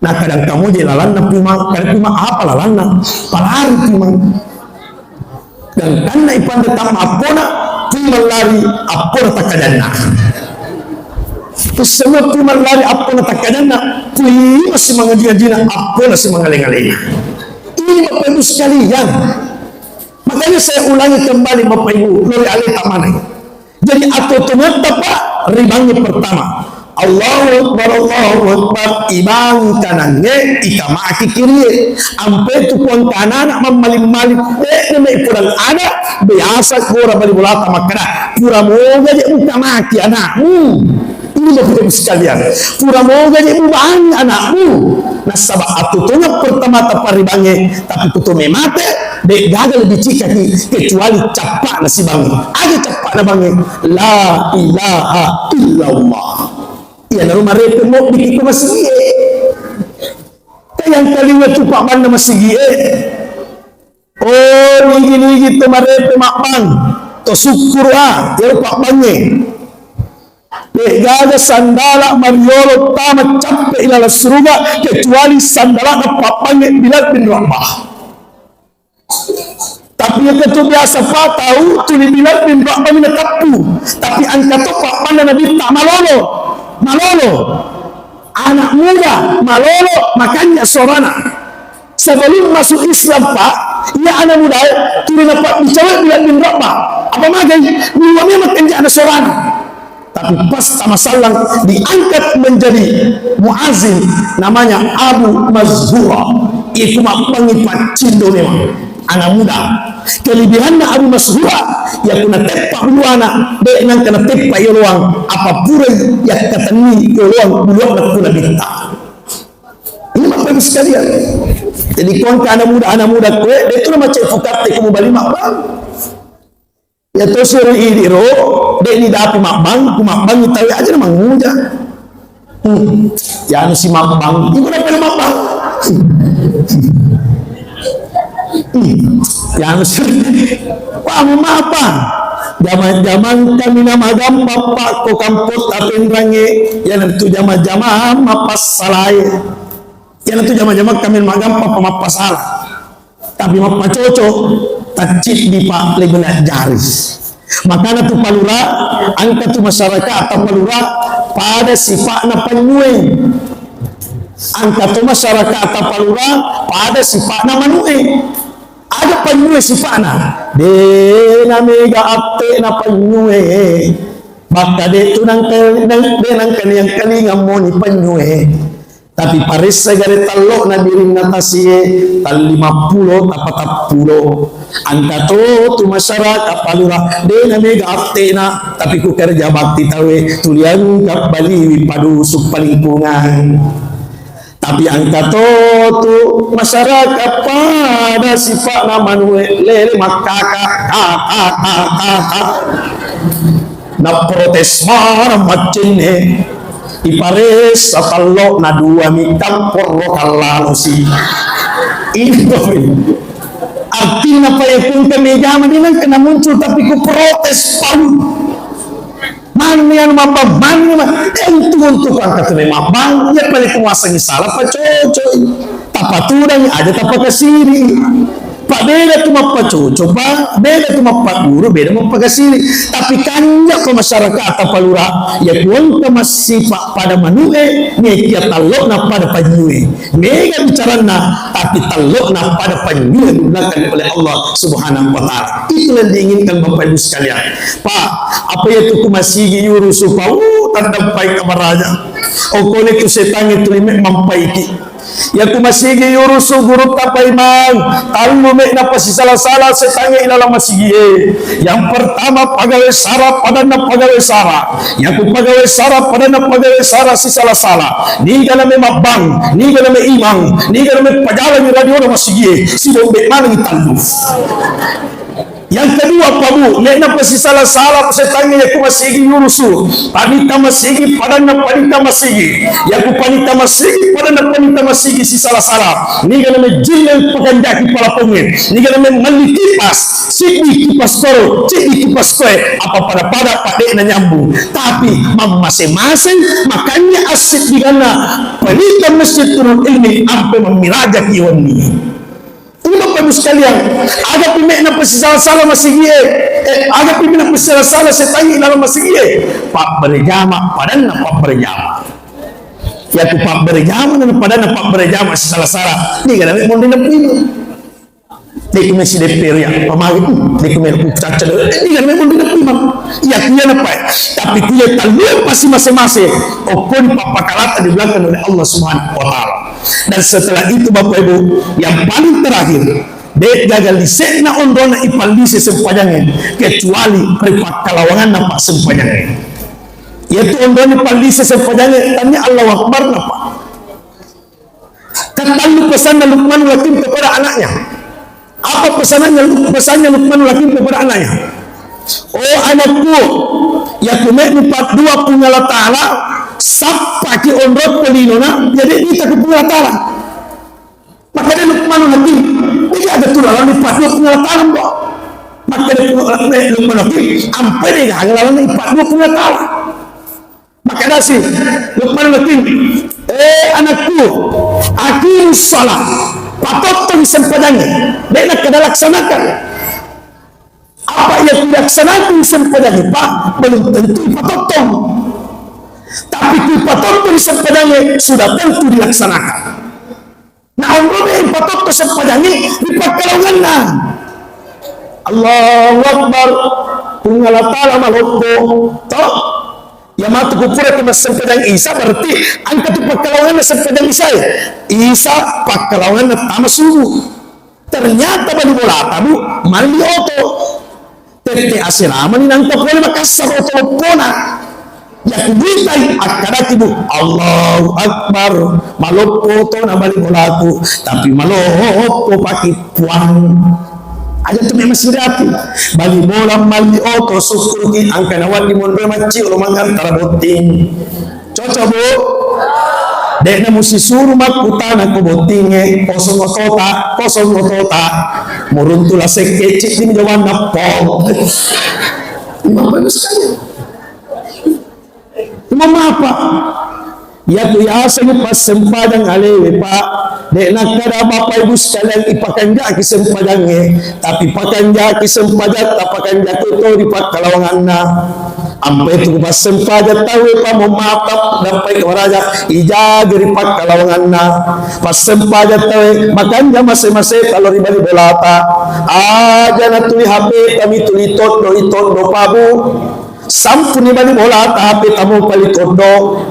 Nah, kadang kamu je lalanna puma, kadang puma apa lalanna? Palari puma. Dan karena ipande tamma appona, puma lari appona takkajanna. Terus semua puma lari appona takkajanna, pui masih mengaji-ajina, appona si mengaleng-alengna. Ini Bapak Ibu sekalian. Makanya saya ulangi kembali Bapak Ibu, lori ale tamane. Jadi, atuo-tuotta, Pak, ri bangnge pertama. Allahu Akbar, Allahu Akbar, ibangi kanangnge, itamaki kirie. Ampe tu puang kanana mammaling-maling, eh, neme purang ada, biasa gora bali bolata makkada, pura moga je mutamaki anakmu. Ini Bapak Ibu sekalian, pura moga je mubangi anakmu. Nasaba atuo-tuotta pertama taparibangnge, tapi kutu memate, de gaga lebih cikaki kecuali cappana sibangnge. Aga cappana bangnge? La ilaha illallah. Iyanaro marepe mobbiki ko masigie. Yang kelima tu pabbanna masigi e. Oh, nigi-nigi to marepe mabbang, to sukkuru a, iyaro pabbangnge. De'gaga sandala mariolo tama cappe ilalang suruga kecuali sandalana pabbangnge Bilal bin Rabah. Tapi engka tu biasa pa tau tuli Bilal bin Rabah mi nateppu. Tapi engka to pabbanna Nabitta malolo. Malolo. Anak muda malolo makanja suarana. Sebelum masuk Islam, Pak, iya anak muda e tuli napabbicara Bilal bin Rabah. Apa magai? Dua memang kenjana suarana. Tapi pas tamasallang diangkat menjadi muazin, namanya Abu Mazhura. Iku mabbangi paccindo memang anak muda. Kelebihanna Abu Mazhura, ya kuna teppa buluana, de nangka nateppa yoloang apa pura yakkatenni yoloang buluana kuna bitta. Ini Bapak Ibu sekalian. Jadi kuangka anak muda, anak muda kue, de tu nama cek fukatte kumu bali mabbang. Ya to suri idi ro, de ni dapi mabbang, ku mabbang tawe aja na manguja. Hmm. Ya anu si mabbang, ibu dapat mabbang. Hmm. Ya anu si, wah, mau apa? Zaman-zaman kami nama gampang pak, ko kampus tapi range, ya nanti zaman-zaman mapas salai. Ya nanti zaman-zaman kami magampang pemapas salah. Tapi mappacoco, tacciddi pa lebih jari. Makana tu palura, angka tu masyarakat atau palura pada sifat na panyue. Angka tu masyarakat atau palura pada sifat na manue. Ada panyue sifat na. De na mega atte na panyue. Bakka de tu nangka, nang, de nangka yang kalinga moni panyue. Tapi paressa gare tallo na birinna tasie, tallimappulo, tapatappulo. Angka to tu masyarakat palura, de na mega attena, tapi ku kerja bakti tawe, tuliang kabbaliwi padusu palingkungan. Tapi angka to tu masyarakat pada sifat na manue, lele makkaka, kaka, kaka, kaka. Naprotes maneng maccenne, iparessa tallo na dua mi kapporro kallalosi. Itu artinya pa yakungka mejama de nangka na muncul tapi ku protes pau. Maneng anu mabbang maneng ma, eh, untung-untung angka tu mabbang, ya paling kuasangi salah pacocoi. Tapatudangi aja tapakasiri. Pak beda tu mappacoco, Pak beda tu mappaguru, beda mappakasiri. Tapi kanja ko masyarakat atau palura, ya kuangka masipa pada manue, mekia tallo na pada panyue. Mega bicaranna, tapi tallo na pada panyue digunakan oleh Allah Subhanahu wa Ta'ala. Itulah yang diinginkan Bapak Ibu sekalian. Pak, apa ya tu ku masigi yurusu, Pak? Uh, tanda pai kamaraja. Okone tu setangnge tu lime mampaiki. Yaku masigi yurusu gurutta paimeng, tallu me'na pasisala-sala setangnge ilalang masigie. Yang pertama, pagawe sara, padanna pagawe sara. Yaku pagawe sara, padanna pagawe sara sisala-sala. Niga name mabbang, niga name imang, niga name pajalangi radiona masigie, sibombe manengi tallu. Yang kedua, Pak Bu, me'na pasisala-sala setangnge yaku masigi yurusu. Panita masigi, padanna panita masigi. Yaku panita masigi, padanna panita masigi sisala-sala. Niga name jille pakanjaki palapongnge. Niga name melli kipas. Siddi kipas koro, siddi kipas koe. Apa pada-pada pak de'na nyambung. Tapi mammase-maseng, makanya assiddiganna panita Masjid Nurul Ilmi ampe mammirajaki wenni. Ini Bapak Ibu sekalian, aga pi me'na pasisala-sala masigie, eh, aga pi me'na pasisala-sala setangnge ilalang masigie, pabberejama, padanna pabberejama. Yaku pabberejama dan padanna pabberejama sisala-sala, niga name monri napui. Deku mesi depe ria, pamali, deku mesi cacca, niga name monri napui. Yaku iya napai, tapi kuya tallu pasti mase-mase, okkoni pappakalata di belakang oleh Allah Subhanahu wa Ta'ala. Dan setelah itu, Bapak Ibu, yang paling terakhir, de gaga lise'na onrona ipallise sempajangnge, kecuali ri pakkalawanganna passempajangnge. Yaitu onrona ipallise sempajangnge, tania Allahu Akbar napa. Ketallu pesanna Luqmanul Hakim kepada anaknya. Apa pesanannya, pesannya Luqmanul Hakim kepada anaknya? Oh anakku, yaku me'mi paddua Puang Allah Ta'ala, sappaki onrokko linona, jadi ita ke Puang Allah Ta'ala. Luqmanul Hakim, de' gaga tu lalang ipaddua Puang Allah Ta'ala, Mbok. Makkeda Luqmanul Hakim, ampai de' gaga lalang ipaddua Puang Allah Ta'ala. Makkedasi Luqmanul Hakim, "Eh, anakku, aqimus shalah, patottongi sempajangnge." De' nakkeda laksanakan. Apa iya ku dilaksanakan sempajangnge, Pak, belum tentu ipatottong. Tapi ku ipatottong sempajangnge, sudah tentu dilaksanakan. Nah, onrome ipatotto sempajangnge ri pakkalaonganna. Allahu Akbar. Puang Allah Ta'ala maloppo. Toh? Iya matu ku pura ki massempajang Isa, berarti engka tu pakkalaonganna sempajang Isa. Isa pakkalaonganna tama subuh. Ternyata bali bolata, Bu, malli oto. Tette aseramani nangka pole makassar oto loppona. Yaku buitai, akkadaki, Bu, "Allahu Akbar, maloppo otona bali bolaku, tapi maloppo paki Puang." Aja tu memang sirati. Bali bola malli oto, sukkuruki engka nawaddi monro macci lo mangantara botting. Cocok, Bu? De'na musisuru makkutana ko bottingnge, kosong otota, kosong otota. Muruntu la sekke, ciddimi jawanna, pong. Imam Bapak Ibu sekalian. Imam apa? Iya tu yaseng passempajang alewe, Pak. De' nakkeda Bapak Ibu sekalian ipakanjaki sempajangnge, tapi pakanjaki sempajatta, pakanjaki to ri pakkalawanganna. Ampai tu passempajang tauwe, Pak, mohon maaf, Pak, dampai ke waraja, ijaga ri pakkalawanganna. Passempajang tauwe, makanja mase-mase talo ri bali bolata. Aja natuli H P tami tuli toddo-toddo, Pak, Bu. Sampuni bali bolata, H P tamu pali toddo.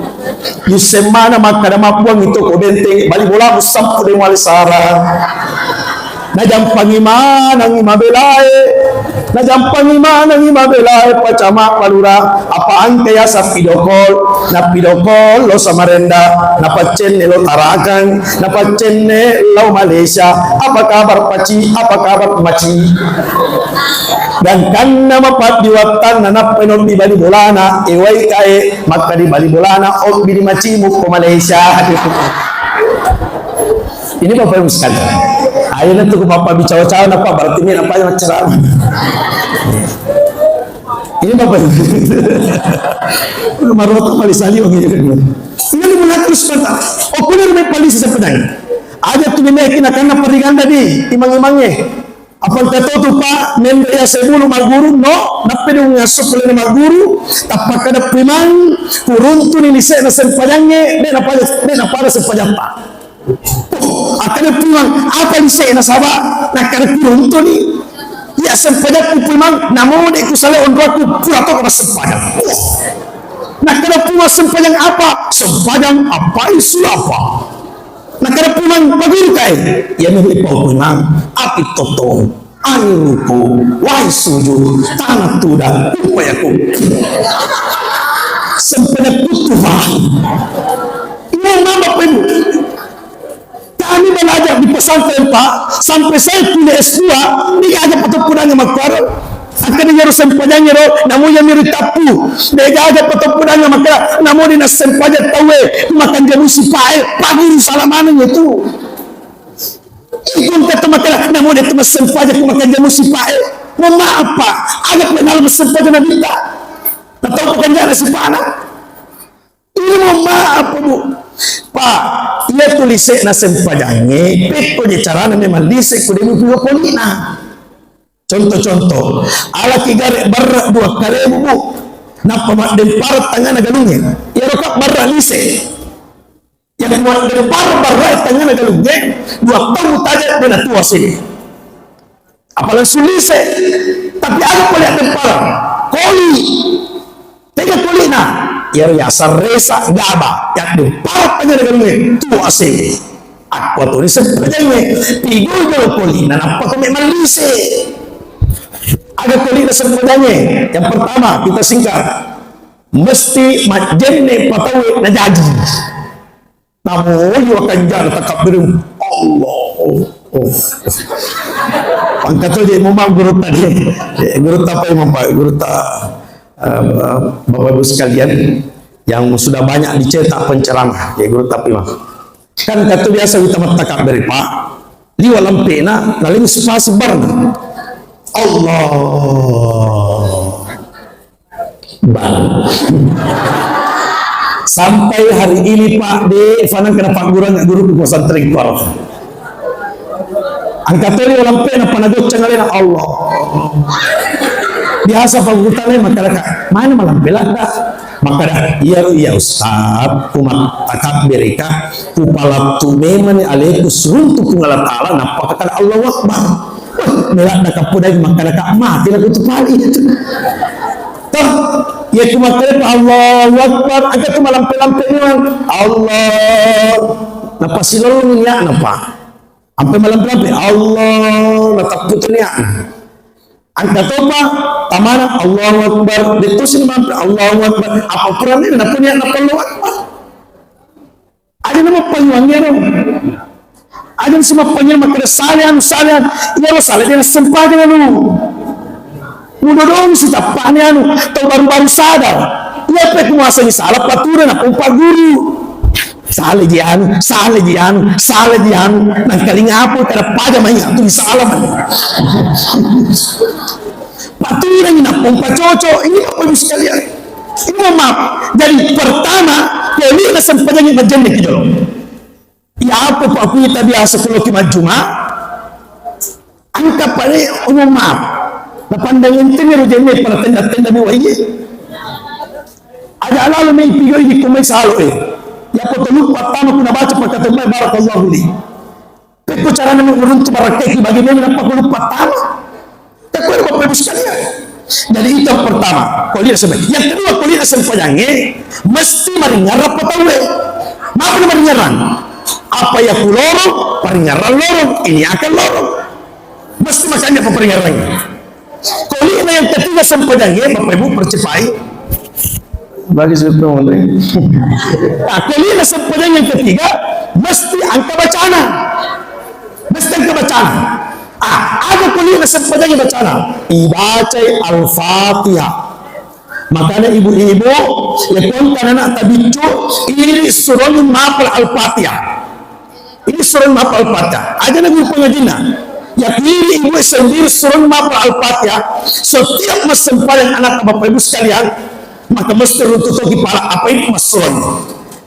Yusseng mana makkada mabbuang itu ko benteng, bali bolamu sampu de muale sarang. Najampangi manangi mabelae, najampangi manangi mabelae, pacama palura, apa engka yaseng video call, na video call lo Samarinda, na paccenne lo Tarakan, na paccenne lo Malaysia, apa kabar Paci, apa kabar Maci? Gangkanna mapaddi wattanna nappai nobbi bali bolana, e wai kae, makkadi bali bolana, obbi di Macimu ko Malaysia. Ini Bapak Ibu sekalian. Ayo nanti ku papa bicawa-cawa napa berarti ini apa yang ceramah. Ini Bapak Ibu. Marota paling saliwang ini. Ini mengatur sebentar. Oh, kuliah main polisi sebenarnya. Aja tu bine kina karena periganda di imang-imangnya. Apa engka to tu, Pak, menre yaseng bulu magguru, no, nappa de' ungasso polena magguru, tappa kada puimang, kuruntuni lise'na sempajangnge, de' napada, de' napada sempajatta. Oh, akkada puimang, apa lise'na saba, nakkada kuruntuni. Iya sempajakku puimang, namo de' kusale onroakku, pura to massempajang. Oh. Nakkada puimang sempajang apa? Sempajang apa isu apa? Nakkada puimang paguru kae, iya mi ipau puimang, api toto, angin ruko, wai suju, tanah tuda, upaya ku. Sempena kutu, Pak. Ini nama Bapak Ibu. Kami belajar di pesantren, Pak, sampai saya kuliah S dua, ini ada pateppudangnga makkaro. Akkada iyaro sempajangnge ro, namo iya miri tappu. De'gaga pateppudangnga makkeda, namo de' nassempajang tauwe, makanja musi pae, paguru sala maneng itu. Iko engka to makkeda, namo de' to massempajang, makanja musi pae. Mo maaf, Pak, aga penala massempajang nabitta. Natau pakanjana sipana. Ini mo maaf, Bu. Pak, iya tu lise'na sempajangnge, pekko je carana memang lise' ko de' mupiga polina. Contoh-contoh, alaki gare' barra' dua kalebu, Bu. Nappa maddempara tangngana galungnge. Iyaro ka barra' lise'. Yang maddempara barra' tangngana galungnge, dua taung mutaja de' natuo aseng. Apa langsung lise'. Tapi aga pole addempara? Koli. Tega kolina? Iyaro yaseng resa gaba. Yaddempara tangngana galungnge, tuo aseng. Akko toni sempajangnge, pigau jolo kolina, nappa ko memang lise'. Aga kolina sempajangnge? Yang pertama, kita singkat. Mesti majjenne' patauwe najaji. Namo iya wakanjana takabbireng. Allah. Oh. Pangkato je memang guru tadi. Eh, guru apa memang, Pak? Guru ta, eh, Bapak Ibu sekalian yang sudah banyak dicetak penceramah. Ya, guru tapi mah. Kan kata biasa kita mattakabbere, Pak. Liwa' lampena, naleng sipasi bareng. Allah. Bang. Sampai hari ini, Pak, de' fanang kena pagguruan guru ku pesantren kor. Angka toli lampe na panagoccang alena Allah. Biasa pagutane makkadaka, "Mana malampe ladda?" Makkada, "Iya ro iya Ustaz, ku mattakabbirika, ku palattu memani aleku suruntu Puang Allah Taala, nappa kakada Allahu Akbar." Meladda kapodai makkadaka mati laku tu pali itu. Toh, iya ku makkada Allahu Akbar, aga tu malampe-lampe memang Allah. Nappa silolong niatna, Pak. Ampe malampe-lampe Allah, natappu tu niatna. Angka topa tamana Allahu Akbar, betul sih malampe Allahu Akbar. Apa ukurannya? Nappa niatna Allahu Akbar. Aja na mappanyuangnge ro. Aja na mappanyuang makkada sale anu, sale anu. Iya lo sale de' nassempajang anu. Mudodong sitappani anu, tau baru-baru sadar. Iya pe ku muasangi sala patura na pompa guru. Sale ji anu, sale ji anu, sale ji anu. Nangkalinga apa kada paja mai tu sala mai. Paturani nappa umpacoco. Ini Bapak Ibu sekalian. Ini mohon maaf. Jadi pertama, koli na sempajang majenne ki jolo. Iya apa Pak Kuita biasa kulo ki majjuma. Angka pale, oh, mohon maaf. Napandang enteng ro jenne pada tenda-tenda mi waiye. Aja lalu mai pigoi di kumai salo e. Ya potolu pertama kuna baca pakai tembai barakallahu li. Pekko carana menuruntu barakkai bagi dia nappa ku luppa tama. Takut Bapak Ibu sekalian. Jadi itu yang pertama, koli na sempajang. Yang kedua, koli na sempajangnge mesti maringarang apa tauwe. Maaf na maringarang. Apa ya ku lorong, maringarang lorong, ini akan lorong. Mesti makanya apa maringarang. Koli na yang ketiga sempajangnge, Bapak Ibu percepai. Bagi situ, nah, koli na sempajang yang ketiga, mesti angka bacana. Mesti angka bacana. Ah, aga koli na sempajang bacana? Ibacai Al-Fatihah. Makanya ibu-ibu, ya kuanta anak tabiccu, ini suruh mapal Al-Fatihah. Ini sureng mapal Al-Fatihah. Aja na guru pengajinna. Ya kiri ibu sendiri sureng mapal Al-Fatihah. Setiap massempajang anak Bapak Ibu sekalian, maka mesti runtu toki pala apa itu massureng.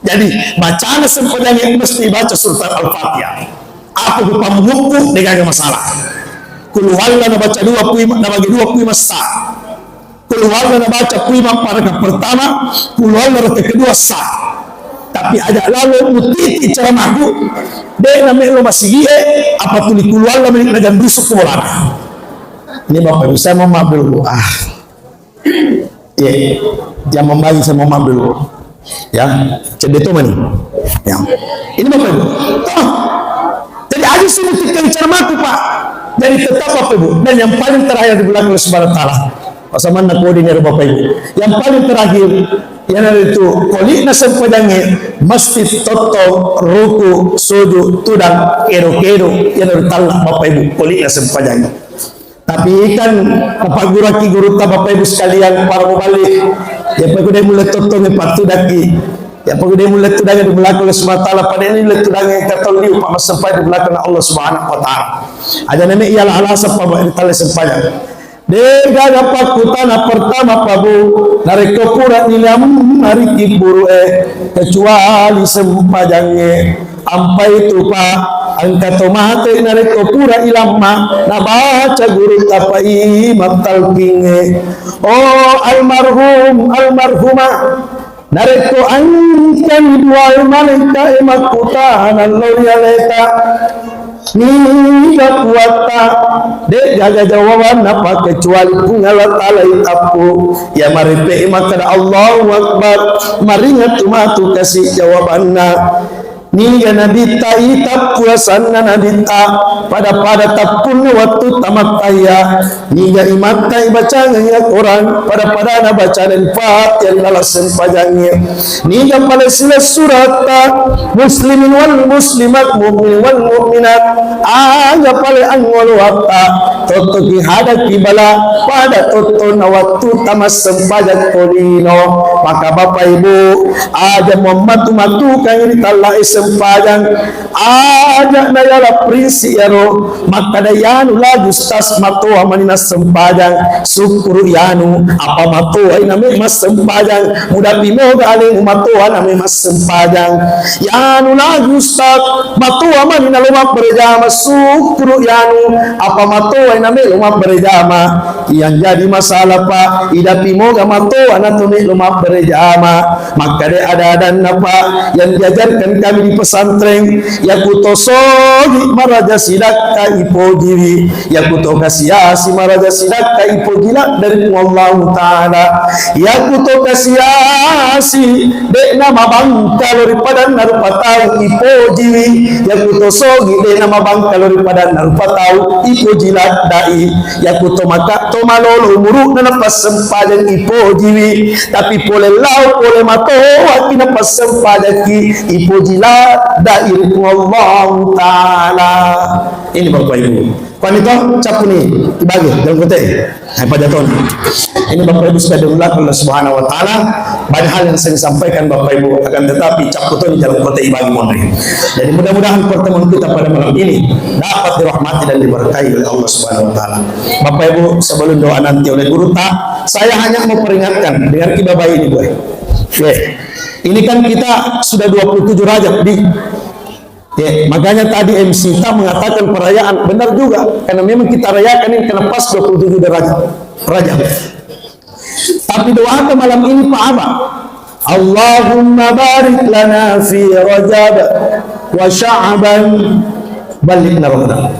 Jadi, bacana sempajang yang mesti baca surat Al-Fatihah. Apa ku pammuku, de' gaga masalah. Kuluwalla na baca dua pui, na bagi dua pui massa. Kuluwalla na baca pui mapparaka pertama, kuluwalla raka kedua sah. Tapi aja lalo mutiti cara maku, de' na melo masigi e, apa tuli kuluwalla meni na gandusu ku bolara. Ini Bapak Ibu, saya mau maaf dulu. Ah. Iya, iya. Jangan membagi, saya mau maaf dulu. Ya, cedde to mani. Ya. Ini Bapak Ibu. Toh. Jadi aja sih mutiti cara maku, Pak. Jadi tetap Bapak Ibu. Dan yang paling terakhir di belakang Allah Subhanahu wa Taala. Pasamanna kodi niro Bapak Ibu. Yang paling terakhir, iyanaritu koli'na sempajangnge mesti totto ruku, sujud, tudang, kedo-kedo, iyanaritu talla Bapak Ibu koli'na sempajangnge. Tapi kan napagguraki gurutta Bapak Ibu sekalian para mubalik. Ya peggu de' mulle tottongi pattudakki. Ya peggu de' mulle tudangi di belakang Allah Subhanahu wa Taala, pada ini mulle tudangi katolliu pa massempajang di belakang Allah Subhanahu wa Taala. Aja neme iya ala-ala seppa ba-, tale sempajang. De'gaga pakkutana pertama, Pak Bu, narekko pura nilammariki buru'e, kecuali sempajangnge. Ampai tu, Pak, engka to mate narekko pura ilamma, nabaca gurutta pa imam talqingnge. Oh, almarhum, almarhumah, narekko engkani dua malaika'e makkutana lao ri aleta, niga kuatta, de'gaga jawabanna, Pak, kecuali Puang Allah Taala itappu. Iya marepe'i makkada, "Allahu Akbar." Maringattu matu kasi jawabanna. Niga nabitta itappu asenna nabitta, pada-pada tappunna wettu tamattaiya. Niga imatta ibacangengngi Al-Quran, pada-padana bacana Al-Fatihah ri laleng sempajangnge. Niga pale silessuretta, muslimin wal muslimat, mu'minin wal mu'minat, aga pale angngoloatta, tottoki hadaki bala, pada tottonna wettu tamassempajang ko lino. Maka Bapak Ibu, aja muammatu-matukangngi ri talla'e sempajang. Aja' nayala prinsip iyaro, makkeda, "Iyanu lagi Ustaz matoa mani nassempajang." Sukkuru' iyanu, apa matoai name massempajang. Mudapi moga alemu matoa name massempajang. "Iyanu lagi Ustaz matoa mani nalo mabberejama." Sukkuru' iyanu, apa matoai name lo mabberejama. Yang jadi masalah, Pak, idapi moga matoa nato melo mabberejama. Makkeda ada-adanna, Pak, yang diajarkan kami di pesantren, yakuto sogi maraja sidakka ipojiwi, yakuto kasiasi maraja sidakka ipoji ladda ri Puang Allahu Ta'ala, yakuto kasiasi de'na mabangkalo ri padanna rupa tau ipojiwi, yakuto sogi de'na mabangkalo ri padanna rupa tau ipoji laddai. Yakuto maka to malolo umuru'na napassempajang ipojiwi, tapi pole lao pole matoaki napassempajangki ipoji ladda ri Puang Allahu Ta'ala. Ini Bapak Ibu. Kuani to, cappu ni ibagi dalam kote. Hai pajatona. Ini Bapak Ibu sekalian, Allah Subhanahu wa Ta'ala, banyak hal yang saya sampaikan Bapak Ibu, akan tetapi cappu to ni dalam kote ibagi monri. Jadi mudah-mudahan pertemuan kita pada malam ini dapat dirahmati dan diberkahi oleh Allah Subhanahu wa Ta'ala. Bapak Ibu, sebelum doa nanti oleh guru ta, saya hanya mau peringatkan dengan kibabai ini, boy. Oke. Ini kan kita sudah dua puluh tujuh Rajab di. Ya, makanya tadi M C ta mengatakan perayaan, benar juga, karena memang kita rayakan ini karena pas dua puluh tujuh derajat Rajab. Tapi doakan malam ini, Pak, apa? Allahumma barik lana fi Rajab wa Sya'ban, ballighna Ramadan.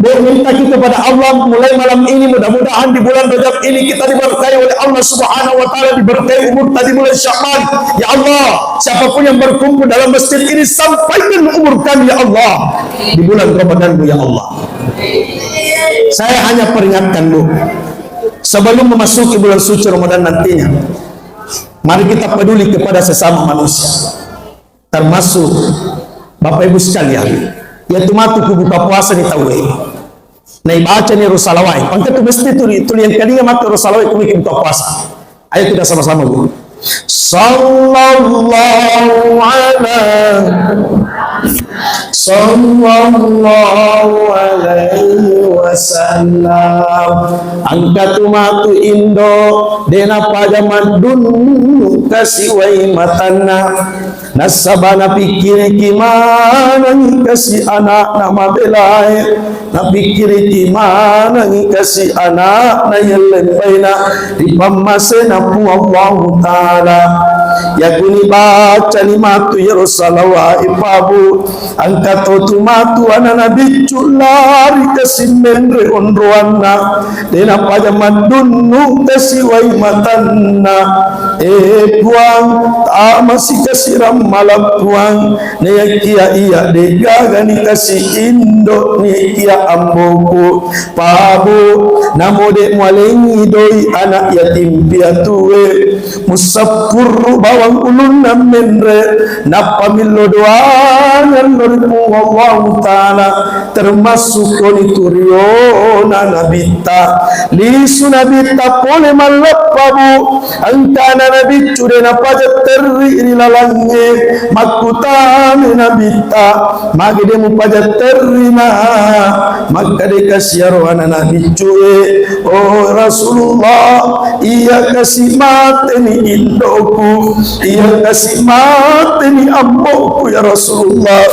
Bu, minta kita kepada Allah mulai malam ini, mudah-mudahan di bulan Rajab ini kita diberkahi oleh Allah Subhanahu wa Ta'ala, diberkahi umur ta di bulan Sya'ban. Ya Allah, siapapun yang berkumpul dalam masjid ini, sampaikan umur kami, ya Allah, di bulan Ramadan, ya Allah. Saya hanya peringatkan, Bu, sebelum memasuki bulan suci Ramadan nantinya, mari kita peduli kepada sesama manusia. Termasuk Bapak Ibu sekalian, ya tu matu ku buka puasa ni tauwe. Naibaca ni ro salawai. Pangka tu mesti tuli, tuli yang kedinga maka ro salawai ku miki buka puasa. Ayo kita sama-sama, Bu. Sallallahu ala, sallallahu alaihi wasallam. Angka tu matu indo, dena paja maddunnu kasi wai matanna. Nasaba napikkiriki manengngi kasi ana'na mabelae, napikkiriki manengngi kasi ana'na yellembaina ri pammasena Puang Allahu Ta'ala. Yakuni bacani matu yero salawai, Pak, Bu, angka to tu matu anana biccu lari kasi menre onroanna, dena paja maddunnu kasi wai matanna. Eh Puang, tamasi kasi rammalang Puang, nayakia iya degaga ni kasi indo ni kia amboku, Pak, Bu, namo de mualengi doi anak yatim piatue, musappurru bawang ulunna menre, nappa millo doangan lo ri Puang Allahu Ta'ala, termasuk koni tu riona nabitta. Lisu nabitta pole malleppa, Bu, engkana nabiccu de napaja terri ri lalangnge, makkutami nabitta, magi de mupaja terri na, makkade kasi aro ana nabiccue, oh Rasulullah, iya kasi mateni indoku, iya kasi mateni amboku ya Rasulullah.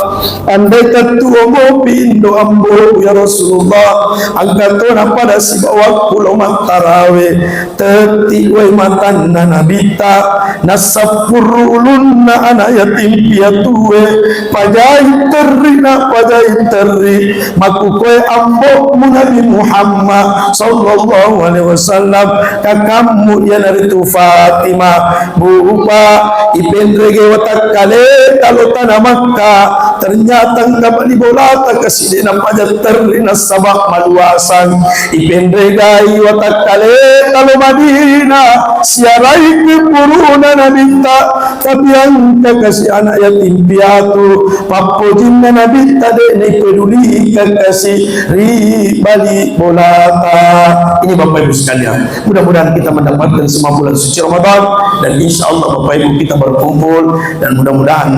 Andai kattuo mopi indo amboku ya Rasulullah, angka tona pada sibawakku lo mattarawe, tetti wai matanna nabitta, nassappurru ulunna anak yatim piatue, pajai terri na, pajai terri, makkukoe ambo'mu Nabi Muhammad sallallahu alaihi wasallam, kakammu iyanaritu Fatimah. Bupa, ipenrege watakkaleta lo tana Makkah, ternyata engka bali bolata kasi de napaja terri nasaba maluasang. Ipenregai watakkaleta lo Madinah, siarai kuburuna nabitta, tapi engka kasi anak yatim piatu, pappojinna nabitta de naipedulika kasi ri bali bolata. Ini Bapak Ibu sekalian, mudah-mudahan kita mendapatkan semua bulan suci Ramadan, dan insya Allah Bapak Ibu kita berkumpul, dan mudah-mudahan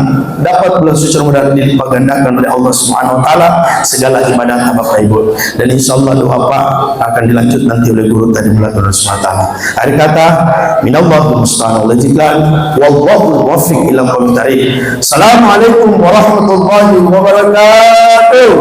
dapat bulan suci Ramadan dilipat gandakan oleh Allah Subhanahu wa Ta'ala segala ibadah Bapak Ibu, dan insya Allah doa Pak akan dilanjut nanti oleh guru tadi, mudah-mudahan Subhanahu wa Ta'ala. Akhir kata, minallahu musta'an wal ijtihad, wallahu muwaffiq ila aqwamit thariq. Assalamualaikum warahmatullahi wabarakatuh.